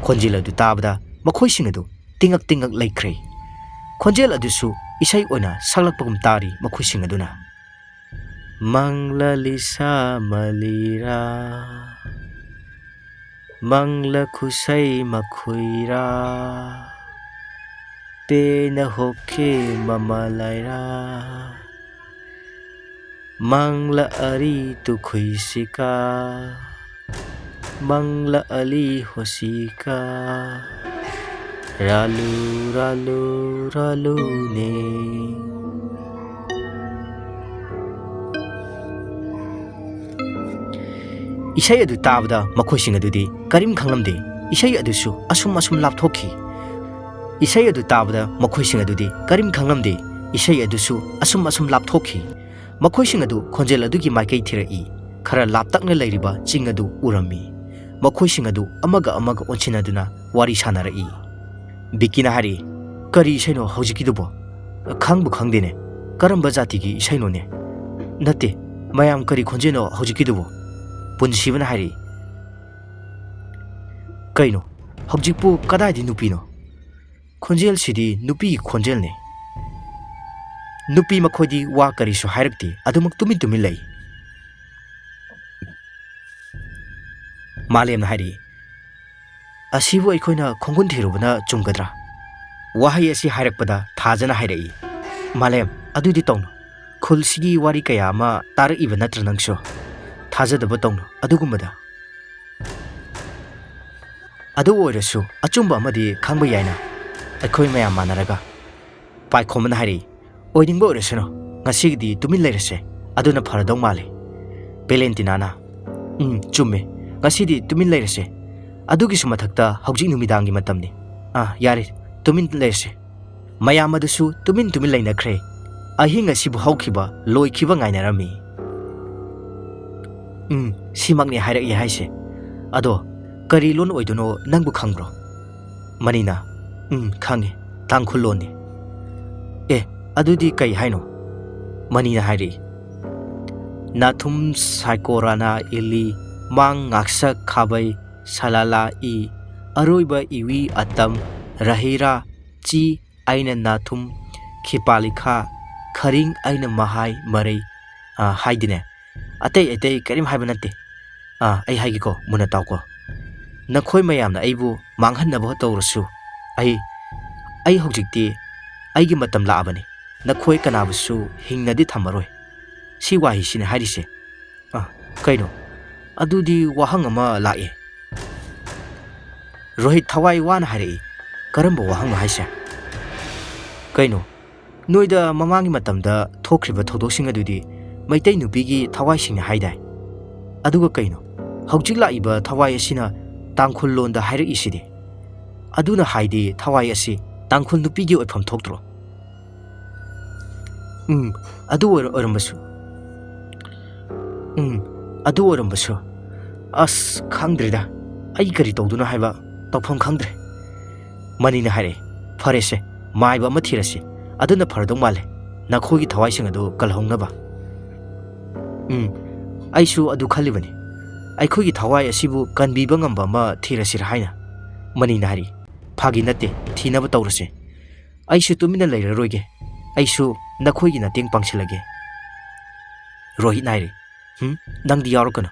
ꯈꯣꯟꯖꯦꯜ ꯑꯗꯨ ꯇꯥꯕꯗ ꯃꯈꯣꯏꯁꯤꯡ ꯑꯗꯨ ꯇꯤꯡꯉꯛ ꯇꯤꯡꯉꯛ ꯂꯩꯈ꯭ꯔꯦ꯫ ꯈꯣꯟꯖꯦꯜ ꯑꯗꯨꯁꯨ ꯏꯁꯩ ꯑꯣꯏꯅ ꯁꯛꯂꯛꯄꯒꯨꯝ ꯇꯥꯔꯤ ꯃꯈꯣꯏꯁꯤꯡ ꯑꯗꯨꯅ꯫ ꯃꯪꯂ ꯂꯤꯁꯥ ꯃꯂꯤꯔꯥ, ꯃꯪꯂ ꯈꯨꯁꯩ ꯃꯈꯨꯏꯔꯥ, ꯄꯦꯅ ꯍꯣꯛꯈꯦ ꯃꯃ ꯂꯥꯏꯔꯥ, ꯃꯪꯂ ꯑꯔꯤ ꯇꯨꯈꯨꯏꯁꯤꯀꯥ, ꯃꯪꯂ ꯑꯂꯤ ꯍꯣꯁꯤꯀꯥ, ꯔꯥꯂꯨ ꯔꯥꯂꯨ ꯔꯥꯂꯨꯅꯦ꯫ ꯏꯁꯩ ꯑꯗꯨ ꯇꯥꯕꯗ ꯃꯈꯣꯏꯁꯤꯡ ꯑꯗꯨꯗꯤ ꯀꯔꯤꯝ ꯈꯪꯂꯝꯗꯦ꯫ ꯏꯁꯩ ꯑꯗꯨꯁꯨ ꯑꯁꯨꯝ ꯑꯁꯨꯝ ꯂꯥꯞꯊꯣꯛꯈꯤ꯫ ꯏꯁꯩ ꯑꯗꯨ ꯇꯥꯕꯗ ꯃꯈꯣꯏꯁꯤꯡ ꯑꯗꯨꯗꯤ ꯀꯔꯤꯝ ꯈꯪꯂꯝꯗꯦ꯫ ꯏꯁꯩ ꯑꯗꯨꯁꯨ ꯑꯁꯨꯝ ꯑꯁꯨꯝ ꯂꯥꯞꯊꯣꯛꯈꯤ꯫ ꯃꯈꯣꯏꯁꯤꯡ ꯑꯗꯨ ꯈꯣꯟꯖꯦꯜ ꯑꯗꯨꯒꯤ ꯃꯥꯏꯀꯩ ꯊꯤꯔꯛꯏ꯫ ꯈꯔ ꯂꯥꯞꯇꯛꯅ ꯂꯩꯔꯤꯕ ꯆꯤꯡ ꯑꯗꯨ ꯎꯔꯝꯃꯤ꯫ ꯃꯈꯣꯏꯁꯤꯡ ꯑꯗꯨ ꯑꯃꯒ ꯑꯃꯒ ꯑꯣꯟꯁꯤꯟꯅꯗꯨꯅ ꯋꯥꯔꯤ ꯁꯥꯟꯅꯔꯛꯏ꯫ ꯕꯤꯀꯤꯅ ꯍꯥꯏꯔꯛꯏ, "ꯀꯔꯤ ꯏꯁꯩꯅꯣ ꯍꯧꯖꯤꯛꯀꯤꯗꯨꯕꯣ? ꯈꯪꯕꯨ ꯈꯪꯗꯦꯅꯦ꯫ ꯀꯔꯝꯕ ꯖꯥꯇꯤꯒꯤ ꯏꯁꯩꯅꯣꯅꯦ? ꯅꯠꯇꯦ, ꯃꯌꯥꯝ ꯀꯔꯤ ꯈꯣꯟꯖꯦꯜꯅꯣ ꯍꯧꯖꯤꯛꯀꯤꯗꯨꯕꯣ?" ꯄꯨꯟꯁꯤꯕꯅ ꯍꯥꯏꯔꯛꯏ, "ꯀꯩꯅꯣ, ꯍꯧꯖꯤꯛꯄꯨ ꯀꯗꯥꯏꯗꯤ ꯅꯨꯄꯤꯅꯣ? ꯈꯣꯟꯖꯦꯜꯁꯤꯗꯤ ꯅꯨꯄꯤꯒꯤ ꯈꯣꯟꯖꯦꯜꯅꯦ꯫ ꯅꯨꯄꯤ ꯃꯈꯣꯏꯗꯤ ꯋꯥ ꯀꯔꯤꯁꯨ ꯍꯥꯏꯔꯛꯇꯦ, ꯑꯗꯨꯃꯛ ꯇꯨꯃꯤꯟ ꯇꯨꯃꯤꯟ ꯂꯩ꯫" ꯃꯥꯂꯦꯝꯅ ꯍꯥꯏꯔꯛꯏ, "ꯑꯁꯤꯕꯨ ꯑꯩꯈꯣꯏꯅ ꯈꯣꯡꯒꯨꯟ ꯊꯤꯔꯨꯕꯅ ꯆꯨꯝꯒꯗ꯭ꯔꯥ?" ꯋꯥꯍꯩ ꯑꯁꯤ ꯍꯥꯏꯔꯛꯄꯗ ꯊꯥꯖꯅ ꯍꯥꯏꯔꯛꯏ, "ꯃꯥꯂꯦꯝ, ꯑꯗꯨꯗꯤ ꯇꯧꯅꯨ꯫ ꯈꯨꯜꯁꯤꯒꯤ ꯋꯥꯔꯤ ꯀꯌꯥ ꯑꯃ ꯇꯥꯔꯛꯏꯕ ꯅꯠꯇ꯭ꯔ ꯅꯪꯁꯨ? ꯊꯥꯖꯗꯕ ꯇꯧꯅꯨ ꯑꯗꯨꯒꯨꯝꯕꯗ꯫ ꯑꯗꯨ ꯑꯣꯏꯔꯁꯨ ꯑꯆꯨꯝꯕ ꯑꯃꯗꯤ ꯈꯪꯕ ꯌꯥꯏꯅ, ꯑꯩꯈꯣꯏ ꯃꯌꯥꯝ ꯃꯥꯟꯅꯔꯒ꯫" ꯄꯥꯏꯈꯣꯝꯕꯅ ꯍꯥꯏꯔꯛꯏ, "ꯑꯣꯏꯅꯤꯡꯕ ꯑꯣꯏꯔꯁꯅꯨ, ꯉꯁꯤꯒꯤꯗꯤ ꯇꯨꯃꯤꯟ ꯂꯩꯔꯁꯦ, ꯑꯗꯨꯅ ꯐꯔꯗꯧ ꯃꯥꯜꯂꯦ꯫" ꯕꯦꯂꯦꯟꯇꯤꯅꯥꯅ, "ꯎꯝ, ꯆꯨꯝꯃꯦ, ꯉꯁꯤꯗꯤ ꯇꯨꯃꯤꯟ ꯂꯩꯔꯁꯦ꯫ ꯑꯗꯨꯒꯤꯁꯨ ꯃꯊꯛꯇ ꯍꯧꯖꯤꯛ ꯅꯨꯃꯤꯗꯥꯡꯒꯤ ꯃꯇꯝꯅꯤ꯫ ꯑꯥ, ꯌꯥꯔꯦ, ꯇꯨꯃꯤꯟ ꯂꯩꯔꯁꯦ꯫" ꯃꯌꯥꯝ ꯑꯗꯨꯁꯨ ꯇꯨꯃꯤꯟ ꯇꯨꯃꯤꯟ ꯂꯩꯅꯈ꯭ꯔꯦ꯫ ꯑꯍꯤꯡ ꯑꯁꯤꯕꯨ ꯍꯧꯈꯤꯕ ꯂꯣꯏꯈꯤꯕ ꯉꯥꯏꯅꯔꯝꯃꯤ꯫ "ꯎꯝ, ꯁꯤꯃꯛꯅꯤ ꯍꯥꯏꯔꯛꯏ ꯍꯥꯏꯁꯦ꯫ ꯑꯗꯣ ꯀꯔꯤ ꯂꯣꯟ ꯑꯣꯏꯗꯣꯏꯅꯣ ꯅꯪꯕꯨ ꯈꯪꯕ꯭ꯔꯣ?" ꯃꯅꯤꯅ, "ꯎꯝ, ꯈꯪꯉꯤ, ꯇꯥꯡꯈꯨꯜ ꯂꯣꯟꯅꯤ꯫" "ꯑꯦ, ꯑꯗꯨꯗꯤ ꯀꯩ ꯍꯥꯏꯅꯣ?" ꯃꯅꯤꯅ ꯍꯥꯏꯔꯛꯏ, ꯅꯥꯊꯨꯝ ꯁꯥꯏꯀꯣꯔꯥꯅ ꯏꯜꯂꯤ, ꯃꯥꯡ ꯉꯥꯛꯁꯛ ꯈꯥꯕꯩ ꯁꯂꯥꯂꯥ ꯏ, ꯑꯔꯣꯏꯕ ꯏꯋꯤ ꯑꯇꯝ ꯔꯍꯤꯔꯥ ꯆꯤ ꯑꯩꯅ ꯅꯥꯊꯨꯝ ꯈꯤꯄꯥꯂꯤꯈꯥ ꯈꯔꯤꯡ ꯑꯩꯅ ꯃꯍꯥꯏ ꯃꯔꯩ, ꯑ, ꯍꯥꯏꯗꯤꯅꯦ꯫ ꯑꯇꯩ ꯑꯇꯩ ꯀꯔꯤꯝ ꯍꯥꯏꯕ ꯅꯠꯇꯦ꯫ ꯑ, ꯑꯩ ꯍꯥꯏꯒꯦꯀꯣ, ꯃꯨꯟꯅ ꯇꯥꯎꯀꯣ꯫ ꯅꯈꯣꯏ ꯃꯌꯥꯝꯅ ꯑꯩꯕꯨ ꯃꯥꯡꯍꯟꯅꯕ ꯇꯧꯔꯁꯨ, ꯑꯩ, ꯑꯩ ꯍꯧꯖꯤꯛꯇꯤ ꯑꯩꯒꯤ ꯃꯇꯝ ꯂꯥꯛꯑꯕꯅꯤ꯫ ꯅꯈꯣꯏ ꯀꯅꯥꯕꯨꯁꯨ ꯍꯤꯡꯅꯗꯤ ꯊꯝꯃꯔꯣꯏ꯫ ꯁꯤ ꯋꯥꯍꯩꯁꯤꯅꯦ ꯍꯥꯏꯔꯤꯁꯦ꯫ ꯑ, ꯀꯩꯅꯣ? ꯑꯗꯨꯗꯤ ꯋꯥꯍꯪ ꯑꯃ ꯂꯥꯛꯑꯦ꯫ ꯔꯣꯍꯤꯠ ꯊꯋꯥꯏ ꯋꯥꯅ ꯍꯥꯏꯔꯛꯏ꯫ ꯀꯔꯝꯕ ꯋꯥꯍꯪꯅꯣ ꯍꯥꯏꯁꯦ? ꯀꯩꯅꯣ? ꯅꯣꯏꯗ ꯃꯃꯥꯡꯒꯤ ꯃꯇꯝꯗ ꯊꯣꯛꯈ꯭ꯔꯤꯕ ꯊꯧꯗꯣꯛꯁꯤꯡ ꯑꯗꯨꯗꯤ ꯃꯩꯇꯩ ꯅꯨꯄꯤꯒꯤ ꯊꯋꯥꯏꯁꯤꯡꯅ ꯍꯥꯏꯗꯥꯏ? ꯑꯗꯨꯒ ꯀꯩꯅꯣ? ꯍꯧꯖꯤꯛ ꯂꯥꯛꯏꯕ ꯊꯋꯥꯏ ꯑꯁꯤꯅ ꯇꯥꯡꯈꯨꯜ ꯂꯣꯟꯗ ꯍꯥꯏꯔꯛꯏꯁꯤꯗꯤ? ꯑꯗꯨꯅ ꯍꯥꯏꯗꯤ ꯊꯋꯥꯏ ꯑꯁꯤ ꯇꯥꯡꯈꯨꯜ ꯅꯨꯄꯤꯒꯤ ꯑꯣꯏꯐꯝ ꯊꯣꯛꯇ꯭ꯔꯣ? ꯎꯝ, ꯑꯗꯨ ꯑꯣꯏꯔ-, ꯑꯣꯏꯔꯝꯕꯁꯨ꯫ ꯎꯝ, ꯑꯗꯨ ꯑꯣꯏꯔꯝꯕꯁꯨ꯫ ꯑꯁ, ꯈꯪꯗ꯭ꯔꯦꯗ꯫ ꯑꯩ ꯀꯔꯤ ꯇꯧꯗꯣꯏꯅꯣ ꯍꯥꯏꯕ ꯇꯧꯐꯝ ꯈꯪꯗ꯭ꯔꯦ꯫ ꯃꯅꯤꯅ ꯍꯥꯏꯔꯛꯑꯦ, "ꯐꯔꯦꯁꯦ, ꯃꯥꯏꯕ ꯑꯃ ꯊꯤꯔꯁꯤ꯫ ꯑꯗꯨꯅ ꯐꯔꯗꯧ ꯃꯥꯜꯂꯦ, ꯅꯈꯣꯏꯒꯤ ꯊꯋꯥꯏꯁꯤꯡ ꯑꯗꯨ ꯀꯜꯍꯧꯅꯕ꯫" ꯎꯝ, ꯑꯩꯁꯨ ꯑꯗꯨ ꯈꯜꯂꯤꯕꯅꯤ꯫ ꯑꯩꯈꯣꯏꯒꯤ ꯊꯋꯥꯏ ꯑꯁꯤꯕꯨ ꯀꯟꯕꯤꯕ ꯉꯝꯕ ꯑꯃ ꯊꯤꯔꯁꯤꯔ ꯍꯥꯏꯅ꯫ ꯃꯅꯤꯅ ꯍꯥꯏꯔꯛꯏ, "ꯐꯥꯒꯤ ꯅꯠꯇꯦ, ꯊꯤꯅꯕ ꯇꯧꯔꯁꯦ꯫ ꯑꯩꯁꯨ ꯇꯨꯃꯤꯟꯅ ꯂꯩꯔꯔꯣꯏꯒꯦ꯫ ꯑꯩꯁꯨ ꯅꯈꯣꯏꯒꯤ ꯃꯇꯦꯡ ꯄꯥꯡꯁꯤꯜꯂꯒꯦ꯫" ꯔꯣꯍꯤꯠꯅ ꯍꯥꯏꯔꯤ, "ꯍꯨꯝ, ꯅꯪꯗꯤ ꯌꯥꯎꯔꯛꯀꯅꯨ꯫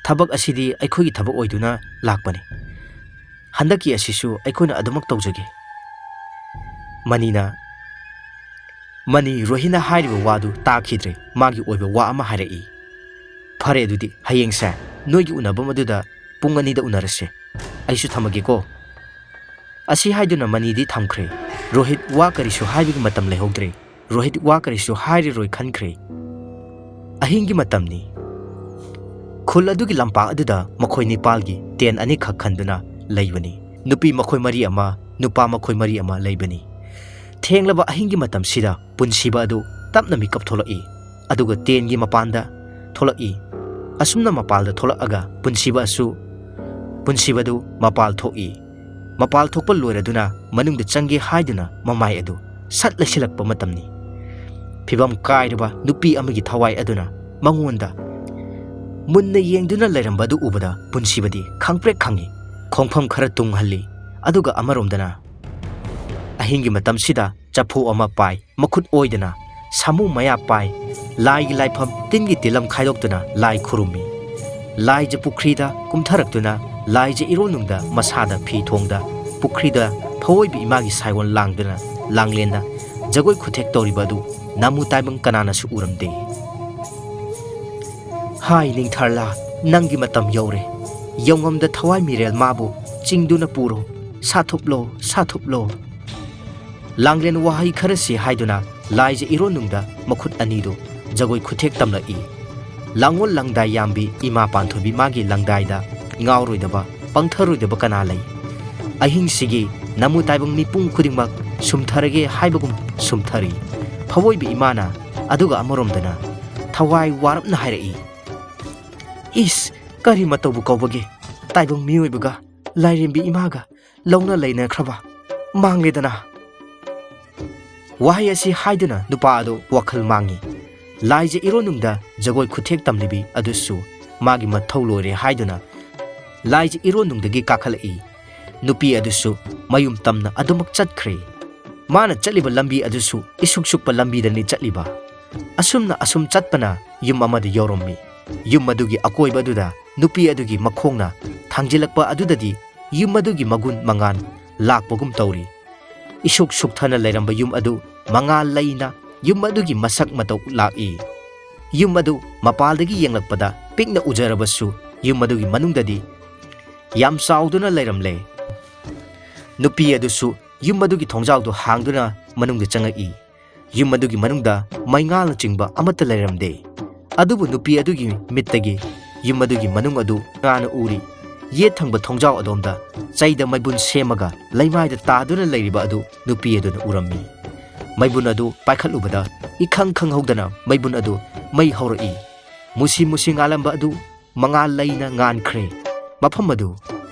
ꯊꯕꯛ ꯑꯁꯤꯗꯤ ꯑꯩꯈꯣꯏꯒꯤ ꯊꯕꯛ ꯑꯣꯏꯗꯨꯅ ꯂꯥꯛꯄꯅꯤ꯫ ꯍꯟꯗꯛꯀꯤ ꯑꯁꯤꯁꯨ ꯑꯩꯈꯣꯏꯅ ꯑꯗꯨꯃꯛ ꯇꯧꯖꯒꯦ꯫" ꯃꯅꯤꯅ, ꯃꯅꯤ ꯔꯣꯍꯤꯠꯅ ꯍꯥꯏꯔꯤꯕ ꯋꯥꯗꯨ ꯇꯥꯈꯤꯗ꯭ꯔꯦ, ꯃꯥꯒꯤ ꯑꯣꯏꯕ ꯋꯥ ꯑꯃ ꯍꯥꯏꯔꯛꯏ꯫ "ꯐꯔꯦ, ꯑꯗꯨꯗꯤ ꯍꯌꯦꯡꯁꯦ ꯅꯣꯏꯒꯤ ꯎꯅꯐꯝ ꯑꯗꯨꯗ ꯄꯨꯡ ꯑꯅꯤꯗ ꯎꯅꯔꯁꯦ꯫ ꯑꯩꯁꯨ ꯊꯝꯃꯒꯦꯀꯣ꯫" ꯑꯁꯤ ꯍꯥꯏꯗꯨꯅ ꯃꯅꯤꯗꯤ ꯊꯝꯈ꯭ꯔꯦ꯫ ꯔꯣꯍꯤꯠ ꯋꯥ ꯀꯔꯤꯁꯨ ꯍꯥꯏꯕꯒꯤ ꯃꯇꯝ ꯂꯩꯍꯧꯗ꯭ꯔꯦ꯫ ꯔꯣꯍꯤꯠ ꯋꯥ ꯀꯔꯤꯁꯨ ꯍꯥꯏꯔꯔꯣꯏ ꯈꯟꯈ꯭ꯔꯦ꯫ ꯑꯍꯤꯡꯒꯤ ꯃꯇꯝꯅꯤ꯫ ꯈꯨꯜ ꯑꯗꯨꯒꯤ ꯂꯝꯄꯥꯛ ꯑꯗꯨꯗ ꯃꯈꯣꯏ ꯅꯤꯄꯥꯜꯒꯤ ꯇꯦꯟ ꯑꯅꯤꯈꯛ ꯈꯟꯗꯨꯅ ꯂꯩꯕꯅꯤ꯫ ꯅꯨꯄꯤ ꯃꯈꯣꯏ ꯃꯔꯤ ꯑꯃ, ꯅꯨꯄꯥ ꯃꯈꯣꯏ ꯃꯔꯤ ꯑꯃ ꯂꯩꯕꯅꯤ꯫ ꯊꯦꯡꯂꯕ ꯑꯍꯤꯡꯒꯤ ꯃꯇꯝꯁꯤꯗ ꯄꯨꯟꯁꯤꯕ ꯑꯗꯨ ꯇꯞꯅ ꯃꯤꯀꯞ ꯊꯣꯛꯂꯛꯏ꯫ ꯑꯗꯨꯒ ꯇꯦꯟꯒꯤ ꯃꯄꯥꯟꯗ ꯊꯣꯛꯂꯛꯏ꯫ ꯑꯁꯨꯝꯅ ꯃꯄꯥꯜꯗ ꯊꯣꯛꯂꯛꯑꯒ ꯄꯨꯟꯁꯤꯕ ꯑꯁꯨ, ꯄꯨꯟꯁꯤꯕꯗꯨ ꯃꯄꯥꯜ ꯊꯣꯛꯏ꯫ ꯃꯄꯥꯜ ꯊꯣꯛꯄ ꯂꯣꯏꯔꯗꯨꯅ ꯃꯅꯨꯡꯗ ꯆꯪꯒꯦ ꯍꯥꯏꯗꯨꯅ ꯃꯃꯥꯏ ꯑꯗꯨ ꯁꯠ ꯂꯩꯁꯤꯜꯂꯛꯄ ꯃꯇꯝꯅꯤ꯫ ꯐꯤꯕꯝ ꯀꯥꯏꯔꯕ ꯅꯨꯄꯤ ꯑꯃꯒꯤ ꯊꯋꯥꯏ ꯑꯗꯨꯅ ꯃꯉꯣꯟꯗ ꯃꯨꯟꯅ ꯌꯦꯡꯗꯨꯅ ꯂꯩꯔꯝꯕ ꯑꯗꯨ ꯎꯕꯗ ꯄꯨꯟꯁꯤꯕꯗꯤ ꯈꯪꯄ꯭ꯔꯦꯛ ꯈꯪꯏ꯫ ꯈꯣꯡꯐꯝ ꯈꯔ ꯇꯨꯡꯍꯜꯂꯤ꯫ ꯑꯗꯨꯒ ꯑꯃꯔꯣꯝꯗꯅ ꯑꯍꯤꯡꯒꯤ ꯃꯇꯝꯁꯤꯗ ꯆꯐꯨ ꯑꯃ ꯄꯥꯏ, ꯃꯈꯨꯠ ꯑꯣꯏꯗꯅ ꯁꯥꯃꯨ ꯃꯌꯥ ꯄꯥꯏ, ꯂꯥꯏꯒꯤ ꯂꯥꯏꯐꯝ ꯇꯤꯟꯒꯤ ꯇꯤꯂꯝ ꯈꯥꯏꯗꯣꯛꯇꯨꯅ ꯂꯥꯏ ꯈꯨꯔꯨꯝꯃꯤ꯫ ꯂꯥꯏꯖ ꯄꯨꯈ꯭ꯔꯤꯗ ꯀꯨꯝꯊꯔꯛꯇꯨꯅ ꯂꯥꯏꯖ ꯏꯔꯣꯟꯅꯨꯡꯗ ꯃꯁꯥꯗ ꯐꯤ ꯊꯣꯡꯗ ꯄꯨꯈ꯭ꯔꯤꯗ ꯐꯋꯣꯏꯕꯤ ꯏꯃꯥꯒꯤ ꯁꯥꯏꯑꯣꯟ ꯂꯥꯡꯗꯨꯅ ꯂꯥꯡꯂꯦꯟꯗ ꯖꯒꯣꯏ ꯈꯨꯊꯦꯛ ꯇꯧꯔꯤꯕ ꯑꯗꯨ ꯅꯥꯃꯨ ꯇꯥꯏꯕꯪ ꯀꯅꯥꯅꯁꯨ ꯎꯔꯝꯗꯦ꯫ "ꯍꯥꯏ ꯅꯤꯡꯊꯥꯔꯂꯥ, ꯅꯪꯒꯤ ꯃꯇꯝ ꯌꯧꯔꯦ꯫ ꯌꯧꯉꯝꯗ ꯊꯋꯥꯏ ꯃꯤꯔꯦꯜ ꯃꯥꯕꯨ ꯆꯤꯡꯗꯨꯅ ꯄꯨꯔꯣ꯫ ꯁꯥꯊꯨꯞꯂꯣ, ꯁꯥꯊꯨꯞꯂꯣ꯫" ꯂꯥꯡꯂꯦꯟ ꯋꯥꯍꯩ ꯈꯔꯁꯤ ꯍꯥꯏꯗꯨꯅ ꯂꯥꯏꯖ ꯏꯔꯣꯟꯅꯨꯡꯗ ꯃꯈꯨꯠ ꯑꯅꯤꯗꯨ ꯖꯒꯣꯏ ꯈꯨꯊꯦꯛ ꯇꯝꯂꯛꯏ꯫ ꯂꯥꯡꯑꯣꯜ ꯂꯪꯗꯥꯏ ꯌꯥꯝꯕꯤ ꯏꯃꯥ ꯄꯥꯟꯊꯣꯏꯕꯤ ꯃꯥꯒꯤ ꯂꯪꯗꯥꯏꯗ ꯉꯥꯎꯔꯣꯏꯗꯕ, ꯄꯪꯊꯔꯣꯏꯗꯕ ꯀꯅꯥ ꯂꯩ? ꯑꯍꯤꯡꯁꯤꯒꯤ ꯅꯥꯃꯨ ꯇꯥꯏꯕꯪ ꯃꯤꯄꯨꯝ ꯈꯨꯗꯤꯡꯃꯛ ꯁꯨꯝꯊꯔꯒꯦ ꯍꯥꯏꯕꯒꯨꯝ ꯁꯨꯝꯊꯔꯤ꯫ ꯐꯋꯣꯏꯕꯤ ꯏꯃꯥꯅ ꯑꯗꯨꯒ ꯑꯃꯔꯣꯝꯗꯅ ꯊꯋꯥꯏ ꯋꯥꯔꯞꯅ ꯍꯥꯏꯔꯛꯏ, "ꯏꯁ, ꯀꯔꯤ ꯃꯇꯧꯕꯨ ꯀꯧꯕꯒꯦ? ꯇꯥꯏꯕꯪ ꯃꯤꯑꯣꯏꯕꯒ ꯂꯥꯏꯔꯦꯝꯕꯤ ꯏꯃꯥꯒ ꯂꯧꯅ ꯂꯩꯅꯈ꯭ꯔꯕ ꯃꯥꯡꯂꯦꯗꯅ꯫" ꯋꯥꯍꯩ ꯑꯁꯤ ꯍꯥꯏꯗꯨꯅ ꯅꯨꯄꯥ ꯑꯗꯨ ꯋꯥꯈꯜ ꯃꯥꯡꯏ꯫ ꯂꯥꯏꯖ ꯏꯔꯣꯟꯅꯨꯡꯗ ꯖꯒꯣꯏ ꯈꯨꯊꯦꯛ ꯇꯝꯂꯤꯕꯤ ꯑꯗꯨꯁꯨ ꯃꯥꯒꯤ ꯃꯊꯧ ꯂꯣꯏꯔꯦ ꯍꯥꯏꯗꯨꯅ ꯂꯥꯏꯖ ꯏꯔꯣꯟꯅꯨꯡꯗꯒꯤ ꯀꯥꯈꯠꯂꯛꯏ꯫ ꯅꯨꯄꯤ ꯑꯗꯨꯁꯨ ꯃꯌꯨꯝ ꯇꯝꯅ ꯑꯗꯨꯃꯛ ꯆꯠꯈ꯭ꯔꯦ꯫ ꯃꯥꯅ ꯆꯠꯂꯤꯕ ꯂꯝꯕꯤ ꯑꯗꯨꯁꯨ ꯏꯁꯨꯛ ꯁꯨꯛꯄ ꯂꯝꯕꯤꯗꯅꯤ ꯆꯠꯂꯤꯕ꯫ ꯑꯁꯨꯝꯅ ꯑꯁꯨꯝ ꯆꯠꯄꯅ ꯌꯨꯝ ꯑꯃꯗ ꯌꯧꯔꯝꯃꯤ꯫ ꯌꯨꯝ ꯑꯗꯨꯒꯤ ꯑꯀꯣꯏꯕ ꯑꯗꯨꯗ ꯅꯨꯄꯤ ꯑꯗꯨꯒꯤ ꯃꯈꯣꯡꯅ ꯊꯥꯡꯖꯤꯜꯂꯛꯄ ꯑꯗꯨꯗꯗꯤ ꯌꯨꯝ ꯑꯗꯨꯒꯤ ꯃꯒꯨꯟ ꯃꯉꯥꯜ ꯂꯥꯛꯄꯒꯨꯝ ꯇꯧꯔꯤ꯫ ꯏꯁꯨꯛ ꯁꯨꯛꯊꯅ ꯂꯩꯔꯝꯕ ꯌꯨꯝ ꯑꯗꯨ ꯃꯉꯥꯜ ꯂꯩꯅ ꯌꯨꯝ ꯑꯗꯨꯒꯤ ꯃꯁꯛ ꯃꯇꯧ ꯂꯥꯛꯏ꯫ ꯌꯨꯝ ꯑꯗꯨ ꯃꯄꯥꯜꯗꯒꯤ ꯌꯦꯡꯂꯛꯄꯗ ꯄꯤꯛꯅ ꯎꯖꯔꯕꯁꯨ ꯌꯨꯝ ꯑꯗꯨꯒꯤ ꯃꯅꯨꯡꯗꯗꯤ ꯌꯥꯝ ꯆꯥꯎꯗꯨꯅ ꯂꯩꯔꯝꯂꯦ꯫ ꯅꯨꯄꯤ ꯑꯗꯨꯁꯨ ꯌꯨꯝ ꯑꯗꯨꯒꯤ ꯊꯣꯡꯖꯥꯎꯗꯨ ꯍꯥꯡꯗꯨꯅ ꯃꯅꯨꯡꯗ ꯆꯪꯉꯛꯏ꯫ ꯌꯨꯝ ꯑꯗꯨꯒꯤ ꯃꯅꯨꯡꯗ ꯃꯩꯉꯥꯜꯅꯆꯤꯡꯕ ꯑꯃꯠꯇ ꯂꯩꯔꯝꯗꯦ꯫ ꯑꯗꯨꯕꯨ ꯅꯨꯄꯤ ꯑꯗꯨꯒꯤ ꯃꯤꯠꯇꯒꯤ ꯌꯨꯝ ꯑꯗꯨꯒꯤ ꯃꯅꯨꯡ ꯑꯗꯨ ꯉꯥꯟꯅ ꯎꯔꯤ꯫ ꯌꯦꯠ ꯊꯪꯕ ꯊꯣꯡꯖꯥꯎ ꯑꯗꯣꯝꯗ ꯆꯩꯗ ꯃꯩꯕꯨꯟ ꯁꯦꯝꯃꯒ ꯂꯩꯃꯥꯏꯗ ꯇꯥꯗꯨꯅ ꯂꯩꯔꯤꯕ ꯑꯗꯨ ꯅꯨꯄꯤ ꯑꯗꯨꯅ ꯎꯔꯝꯃꯤ꯫ ꯃꯩꯕꯨꯟ ꯑꯗꯨ ꯄꯥꯏꯈꯠꯂꯨꯕꯗ ꯏꯈꯪ ꯈꯪꯍꯧꯗꯅ ꯃꯩꯕꯨꯟ ꯑꯗꯨ ꯃꯩ ꯍꯧꯔꯛꯏ꯫ ꯃꯨꯁꯤ ꯃꯨꯁꯤ ꯉꯥꯜꯂꯝꯕ ꯑꯗꯨ ꯃꯉꯥꯜ ꯂꯩꯅ ꯉꯥꯟꯈ꯭ꯔꯦ꯫ ꯃꯐꯝ ꯑꯗꯨ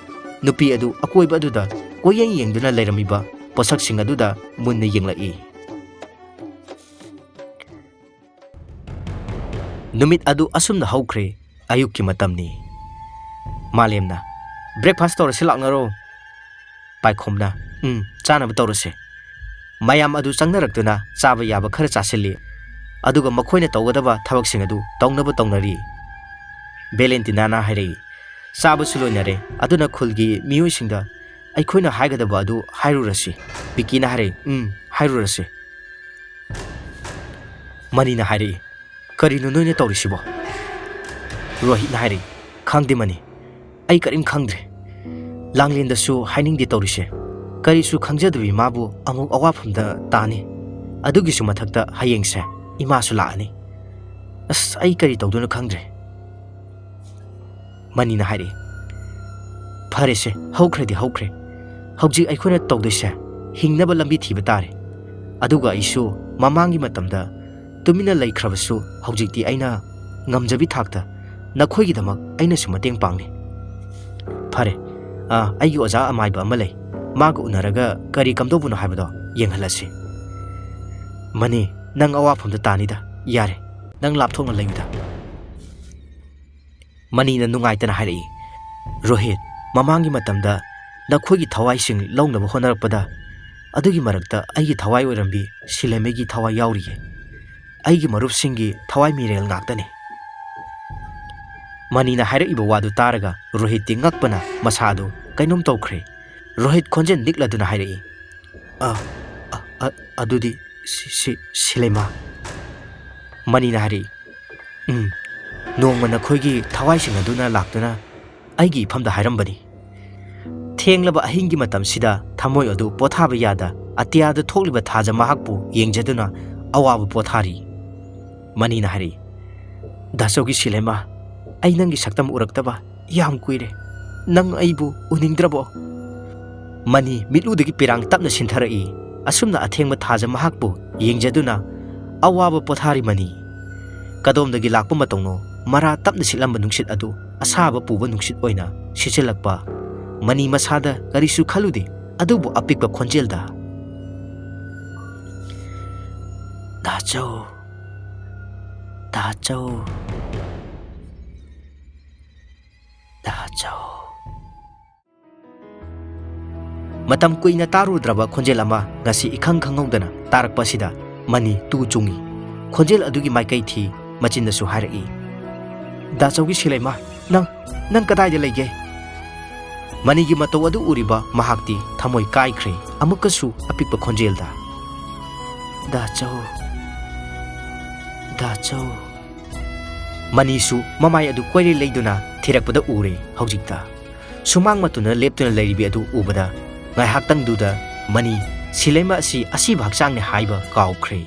ꯅꯨꯄꯤ ꯑꯗꯨ ꯑꯀꯣꯏꯕ ꯑꯗꯨꯗ ꯀꯣꯏꯌꯦꯡ ꯌꯦꯡꯗꯨꯅ ꯂꯩꯔꯝꯃꯤꯕ ꯄꯣꯠꯁꯛꯁꯤꯡ ꯑꯗꯨꯗ ꯃꯨꯟꯅ ꯌꯦꯡꯂꯛꯏ꯫ ꯅꯨꯃꯤꯠ ꯑꯗꯨ ꯑꯁꯨꯝꯅ ꯍꯧꯈ꯭ꯔꯦ꯫ ꯑꯌꯨꯛꯀꯤ ꯃꯇꯝꯅꯤ꯫ ꯃꯥꯂꯦꯝꯅ, "Breakfast ꯇꯧꯔꯁꯤ, ꯂꯥꯛꯅꯔꯣ꯫" ꯄꯥꯏꯈꯣꯝꯅ, "ꯎꯝ, ꯆꯥꯅꯕ ꯇꯧꯔꯁꯦ꯫" ꯃꯌꯥꯝ ꯑꯗꯨ ꯆꯪꯅꯔꯛꯇꯨꯅ ꯆꯥꯕ ꯌꯥꯕ ꯈꯔ ꯆꯥꯁꯤꯜꯂꯤ꯫ ꯑꯗꯨꯒ ꯃꯈꯣꯏꯅ ꯇꯧꯒꯗꯕ ꯊꯕꯛꯁꯤꯡ ꯑꯗꯨ ꯇꯧꯅꯕ ꯇꯧꯅꯔꯤ꯫ ꯚꯦꯂꯦꯟꯇꯤꯅꯥꯅ ꯍꯥꯏꯔꯛꯏ, "ꯆꯥꯕꯁꯨ ꯂꯣꯏꯅꯔꯦ, ꯑꯗꯨꯅ ꯈꯨꯜꯒꯤ ꯃꯤꯑꯣꯏꯁꯤꯡꯗ ꯑꯩꯈꯣꯏꯅ ꯍꯥꯏꯒꯗꯕ ꯑꯗꯨ ꯍꯥꯏꯔꯨꯔꯁꯤ꯫" ꯄꯤꯀꯤꯅ ꯍꯥꯏꯔꯛꯏ, "ꯎꯝ, ꯍꯥꯏꯔꯨꯔꯁꯤ꯫" ꯃꯅꯤꯅ ꯍꯥꯏꯔꯛꯏ, "ꯀꯔꯤꯅꯣ ꯅꯣꯏꯅ ꯇꯧꯔꯤꯁꯤꯕꯣ?" ꯔꯣꯍꯤꯠꯅ ꯍꯥꯏꯔꯛꯏ, "ꯈꯪꯗꯦ ꯃꯅꯤ, ꯑꯩ ꯀꯔꯤꯝ ꯈꯪꯗ꯭ꯔꯦ꯫ ꯂꯥꯡꯂꯦꯟꯗꯁꯨ ꯍꯥꯏꯅꯤꯡꯗꯦ ꯇꯧꯔꯤꯁꯦ꯫ ꯀꯔꯤꯁꯨ ꯈꯪꯖꯗꯕꯤ ꯃꯥꯕꯨ ꯑꯃꯨꯛ ꯑꯋꯥꯐꯝꯗ ꯇꯥꯅꯤ꯫ ꯑꯗꯨꯒꯤꯁꯨ ꯃꯊꯛꯇ ꯍꯌꯦꯡꯁꯦ ꯏꯃꯥꯁꯨ ꯂꯥꯛꯑꯅꯤ꯫ ꯑꯁ, ꯑꯩ ꯀꯔꯤ ꯇꯧꯗꯣꯏꯅꯣ ꯈꯪꯗ꯭ꯔꯦ꯫" ꯃꯅꯤꯅ ꯍꯥꯏꯔꯛꯏ, "ꯐꯔꯦꯁꯦ, ꯍꯧꯈ꯭ꯔꯗꯤ ꯍꯧꯈ꯭ꯔꯦ꯫ ꯍꯧꯖꯤꯛ ꯑꯩꯈꯣꯏꯅ ꯇꯧꯗꯣꯏꯁꯦ ꯍꯤꯡꯅꯕ ꯂꯝꯕꯤ ꯊꯤꯕ ꯇꯥꯔꯦ꯫ ꯑꯗꯨꯒ ꯑꯩꯁꯨ ꯃꯃꯥꯡꯒꯤ ꯃꯇꯝꯗ ꯇꯨꯃꯤꯟꯅ ꯂꯩꯈ꯭ꯔꯕꯁꯨ ꯍꯧꯖꯤꯛꯇꯤ ꯑꯩꯅ ꯉꯝꯖꯕꯤ ꯊꯥꯛꯇ ꯅꯈꯣꯏꯒꯤꯗꯃꯛ ꯑꯩꯅꯁꯨ ꯃꯇꯦꯡ ꯄꯥꯡꯅꯤ꯫ ꯐꯔꯦ, ꯑꯥ, ꯑꯩꯒꯤ ꯑꯣꯖꯥ ꯑꯃꯥꯏꯕ ꯑꯃ ꯂꯩ꯫ ꯃꯥꯒ ꯎꯅꯔꯒ ꯀꯔꯤ ꯀꯝꯗꯧꯕꯅꯣ ꯍꯥꯏꯕꯗꯣ ꯌꯦꯡꯍꯜꯂꯁꯤ꯫" "ꯃꯅꯤ, ꯅꯪ ꯑꯋꯥꯐꯝꯗ ꯇꯥꯅꯤꯗ꯫ ꯌꯥꯔꯦ, ꯅꯪ ꯂꯥꯞꯊꯣꯛꯅ ꯂꯩꯌꯨꯗ꯫" ꯃꯅꯤꯅ ꯅꯨꯡꯉꯥꯏꯇꯅ ꯍꯥꯏꯔꯛꯏ, "ꯔꯣꯍꯤꯠ, ꯃꯃꯥꯡꯒꯤ ꯃꯇꯝꯗ ꯅꯈꯣꯏꯒꯤ ꯊꯋꯥꯏꯁꯤꯡ ꯂꯧꯅꯕ ꯍꯣꯠꯅꯔꯛꯄꯗ ꯑꯗꯨꯒꯤ ꯃꯔꯛꯇ ꯑꯩꯒꯤ ꯊꯋꯥꯏ ꯑꯣꯏꯔꯝꯕꯤ ꯁꯤꯂꯦꯃꯩꯒꯤ ꯊꯋꯥꯏ ꯌꯥꯎꯔꯤꯌꯦ꯫ ꯑꯩꯒꯤ ꯃꯔꯨꯞꯁꯤꯡꯒꯤ ꯊꯋꯥꯏ ꯃꯤꯔꯦꯜ ꯉꯥꯛꯇꯅꯤ꯫" ꯃꯅꯤꯅ ꯍꯥꯏꯔꯛꯏꯕ ꯋꯥꯗꯨ ꯇꯥꯔꯒ ꯔꯣꯍꯤꯠꯇꯤ ꯉꯛꯄꯅ ꯃꯁꯥꯗꯨ ꯀꯩꯅꯣꯝ ꯇꯧꯈ꯭ꯔꯦ꯫ ꯔꯣꯍꯤꯠ ꯈꯣꯟꯖꯦꯜ ꯅꯤꯛꯂꯗꯨꯅ ꯍꯥꯏꯔꯛꯏ, "ꯑ, ꯑ, ꯑ, ꯑꯗꯨꯗꯤ ꯁꯤ-, ꯁꯤ-, ꯁꯤꯂꯦꯃꯥ?" ꯃꯅꯤꯅ ꯍꯥꯏꯔꯛꯏ, "ꯎꯝ, ꯅꯣꯡꯃ ꯅꯈꯣꯏꯒꯤ ꯊꯋꯥꯏꯁꯤꯡ ꯑꯗꯨꯅ ꯂꯥꯛꯇꯨꯅ ꯑꯩꯒꯤ ꯏꯐꯝꯗ ꯍꯥꯏꯔꯝꯕꯅꯤ꯫ ꯊꯦꯡꯂꯕ ꯑꯍꯤꯡꯒꯤ ꯃꯇꯝꯁꯤꯗ ꯊꯃꯣꯏ ꯑꯗꯨ ꯄꯣꯊꯥꯕ ꯌꯥꯗ ꯑꯇꯤꯌꯥꯗ ꯊꯣꯛꯂꯤꯕ ꯊꯥꯖ ꯃꯍꯥꯛꯄꯨ ꯌꯦꯡꯖꯗꯨꯅ ꯑꯋꯥꯕ ꯄꯣꯊꯥꯔꯤ꯫" ꯃꯅꯤꯅ ꯍꯥꯏꯔꯛꯏ, "ꯗꯥꯆꯧꯒꯤ ꯁꯤꯂꯦꯃꯥ, ꯑꯩ ꯅꯪꯒꯤ ꯁꯛꯇꯝ ꯎꯔꯛꯇꯕ ꯌꯥꯝ ꯀꯨꯏꯔꯦ꯫ ꯅꯪ ꯑꯩꯕꯨ ꯎꯅꯤꯡꯗ꯭ꯔꯕꯣ?" ꯃꯅꯤ ꯃꯤꯠꯂꯨꯗꯒꯤ ꯄꯤꯔꯥꯡ ꯇꯞꯅ ꯁꯤꯟꯊꯔꯛꯏ꯫ ꯑꯁꯨꯝꯅ ꯑꯊꯦꯡꯕ ꯊꯥꯖ ꯃꯍꯥꯛꯄꯨ ꯌꯦꯡꯖꯗꯨꯅ ꯑꯋꯥꯕ ꯄꯣꯊꯥꯔꯤ ꯃꯅꯤ꯫ ꯀꯗꯣꯝꯗꯒꯤ ꯂꯥꯛꯄ ꯃꯇꯧꯅꯣ ꯃꯔꯥ ꯇꯞꯅ ꯁꯤꯠꯂꯝꯕ ꯅꯨꯡꯁꯤꯠ ꯑꯗꯨ ꯑꯁꯥꯕ ꯄꯨꯕ ꯅꯨꯡꯁꯤꯠ ꯑꯣꯏꯅ ꯁꯤꯠꯆꯤꯜꯂꯛꯄ꯫ ꯃꯅꯤ ꯃꯁꯥꯗ ꯀꯔꯤꯁꯨ ꯈꯜꯂꯨꯗꯦ, ꯑꯗꯨꯕꯨ ꯑꯄꯤꯛꯄ ꯈꯣꯟꯖꯦꯜꯗ, "ꯗꯥꯆꯧ, ꯗꯥꯆꯧ꯫ ꯗꯥꯆꯧ꯫ ꯃꯇꯝ ꯀꯨꯏꯅ ꯇꯥꯔꯨꯗ꯭ꯔꯕ ꯈꯣꯟꯖꯦꯜ ꯑꯃ ꯉꯁꯤ ꯏꯈꯪ ꯈꯪꯍꯧꯗꯅ ꯇꯥꯔꯛꯄ ꯑꯁꯤꯗ ꯃꯅꯤ ꯇꯨ ꯆꯨꯡꯏ꯫ ꯈꯣꯟꯖꯦꯜ ꯑꯗꯨꯒꯤ ꯃꯥꯏꯀꯩ ꯊꯤ, ꯃꯆꯤꯟꯗꯁꯨ ꯍꯥꯏꯔꯛꯏ, "ꯗꯥꯆꯧꯒꯤ ꯁꯤꯂꯩꯃ, ꯅꯪ, ꯅꯪ ꯀꯗꯥꯏꯗ ꯂꯩꯒꯦ?" ꯃꯅꯤꯒꯤ ꯃꯇꯧ ꯑꯗꯨ ꯎꯔꯤꯕ ꯃꯍꯥꯛꯇꯤ ꯊꯃꯣꯏ ꯀꯥꯏꯈ꯭ꯔꯦ꯫ ꯑꯃꯨꯛꯀꯁꯨ ꯑꯄꯤꯛꯄ ꯈꯣꯟꯖꯦꯜꯗ, "ꯗꯥꯆꯧ, ꯗꯥꯆꯧ"꯫ ꯃꯅꯤꯁꯨ ꯃꯃꯥꯏ ꯑꯗꯨ ꯀꯣꯏꯔꯦ ꯂꯩꯗꯨꯅ ꯊꯤꯔꯛꯄꯗ ꯎꯔꯦ ꯍꯧꯖꯤꯛꯇ꯫ ꯁꯨꯃꯥꯡ ꯃꯇꯨꯅ ꯂꯦꯞꯇꯨꯅ ꯂꯩꯔꯤꯕꯤ ꯑꯗꯨ ꯎꯕꯗ ꯉꯥꯏꯍꯥꯛꯇꯪꯗꯨꯗ ꯃꯅꯤ ꯁꯤꯂꯩꯃ ꯑꯁꯤ ꯑꯁꯤꯕ ꯍꯛꯆꯥꯡꯅꯤ ꯍꯥꯏꯕ ꯀꯥꯎꯈ꯭ꯔꯦ꯫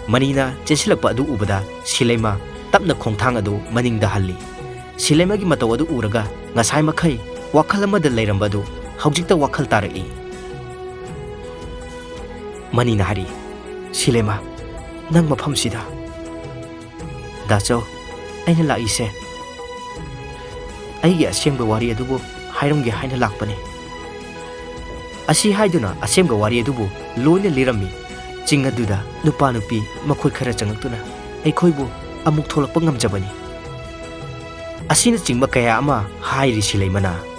ꯃꯅꯤꯅ ꯆꯦꯟꯁꯤꯜꯂꯛꯄ ꯑꯗꯨ ꯎꯕꯗ ꯁꯤꯂꯩꯃ ꯇꯞꯅ ꯈꯣꯡꯊꯥꯡ ꯑꯗꯨ ꯃꯅꯤꯡꯗ ꯍꯜꯂꯤ꯫ ꯁꯤꯂꯩꯃꯒꯤ ꯃꯇꯧ ꯑꯗꯨ ꯎꯔꯒ ꯉꯁꯥꯏ ꯃꯈꯩ ꯋꯥꯈꯜ ꯑꯃꯗ ꯂꯩꯔꯝꯕ ꯑꯗꯨ ꯍꯧꯖꯤꯛꯇ ꯋꯥꯈꯜ ꯇꯥꯔꯛꯏ꯫ ꯃꯅꯤꯅ ꯍꯥꯏꯔꯤ, "ꯁꯤꯂꯩꯃ, ꯅꯪ ꯃꯐꯝꯁꯤꯗ?" "ꯗꯥꯆꯧ, ꯑꯩꯅ ꯂꯥꯛꯏꯁꯦ ꯑꯩꯒꯤ ꯑꯁꯦꯡꯕ ꯋꯥꯔꯤ ꯑꯗꯨꯕꯨ ꯍꯥꯏꯔꯝꯒꯦ ꯍꯥꯏꯅ ꯂꯥꯛꯄꯅꯤ"꯫ ꯑꯁꯤ ꯍꯥꯏꯗꯨꯅ ꯑꯁꯦꯡꯕ ꯋꯥꯔꯤ ꯑꯗꯨꯕꯨ ꯂꯣꯏꯅ ꯂꯤꯔꯝꯃꯤ꯫ ꯆꯤꯡ ꯑꯗꯨꯗ ꯅꯨꯄꯥ ꯅꯨꯄꯤ ꯃꯈꯣꯏ ꯈꯔ ꯆꯪꯂꯛꯇꯨꯅ ꯑꯩꯈꯣꯏꯕꯨ ꯑꯃꯨꯛ ꯊꯣꯛꯂꯛꯄ ꯉꯝꯖꯕꯅꯤ꯫ ꯑꯁꯤꯅꯆꯤꯡꯕ ꯀꯌꯥ ꯑꯃ ꯍꯥꯏꯔꯤ ꯁꯤꯂꯩꯃꯅ꯫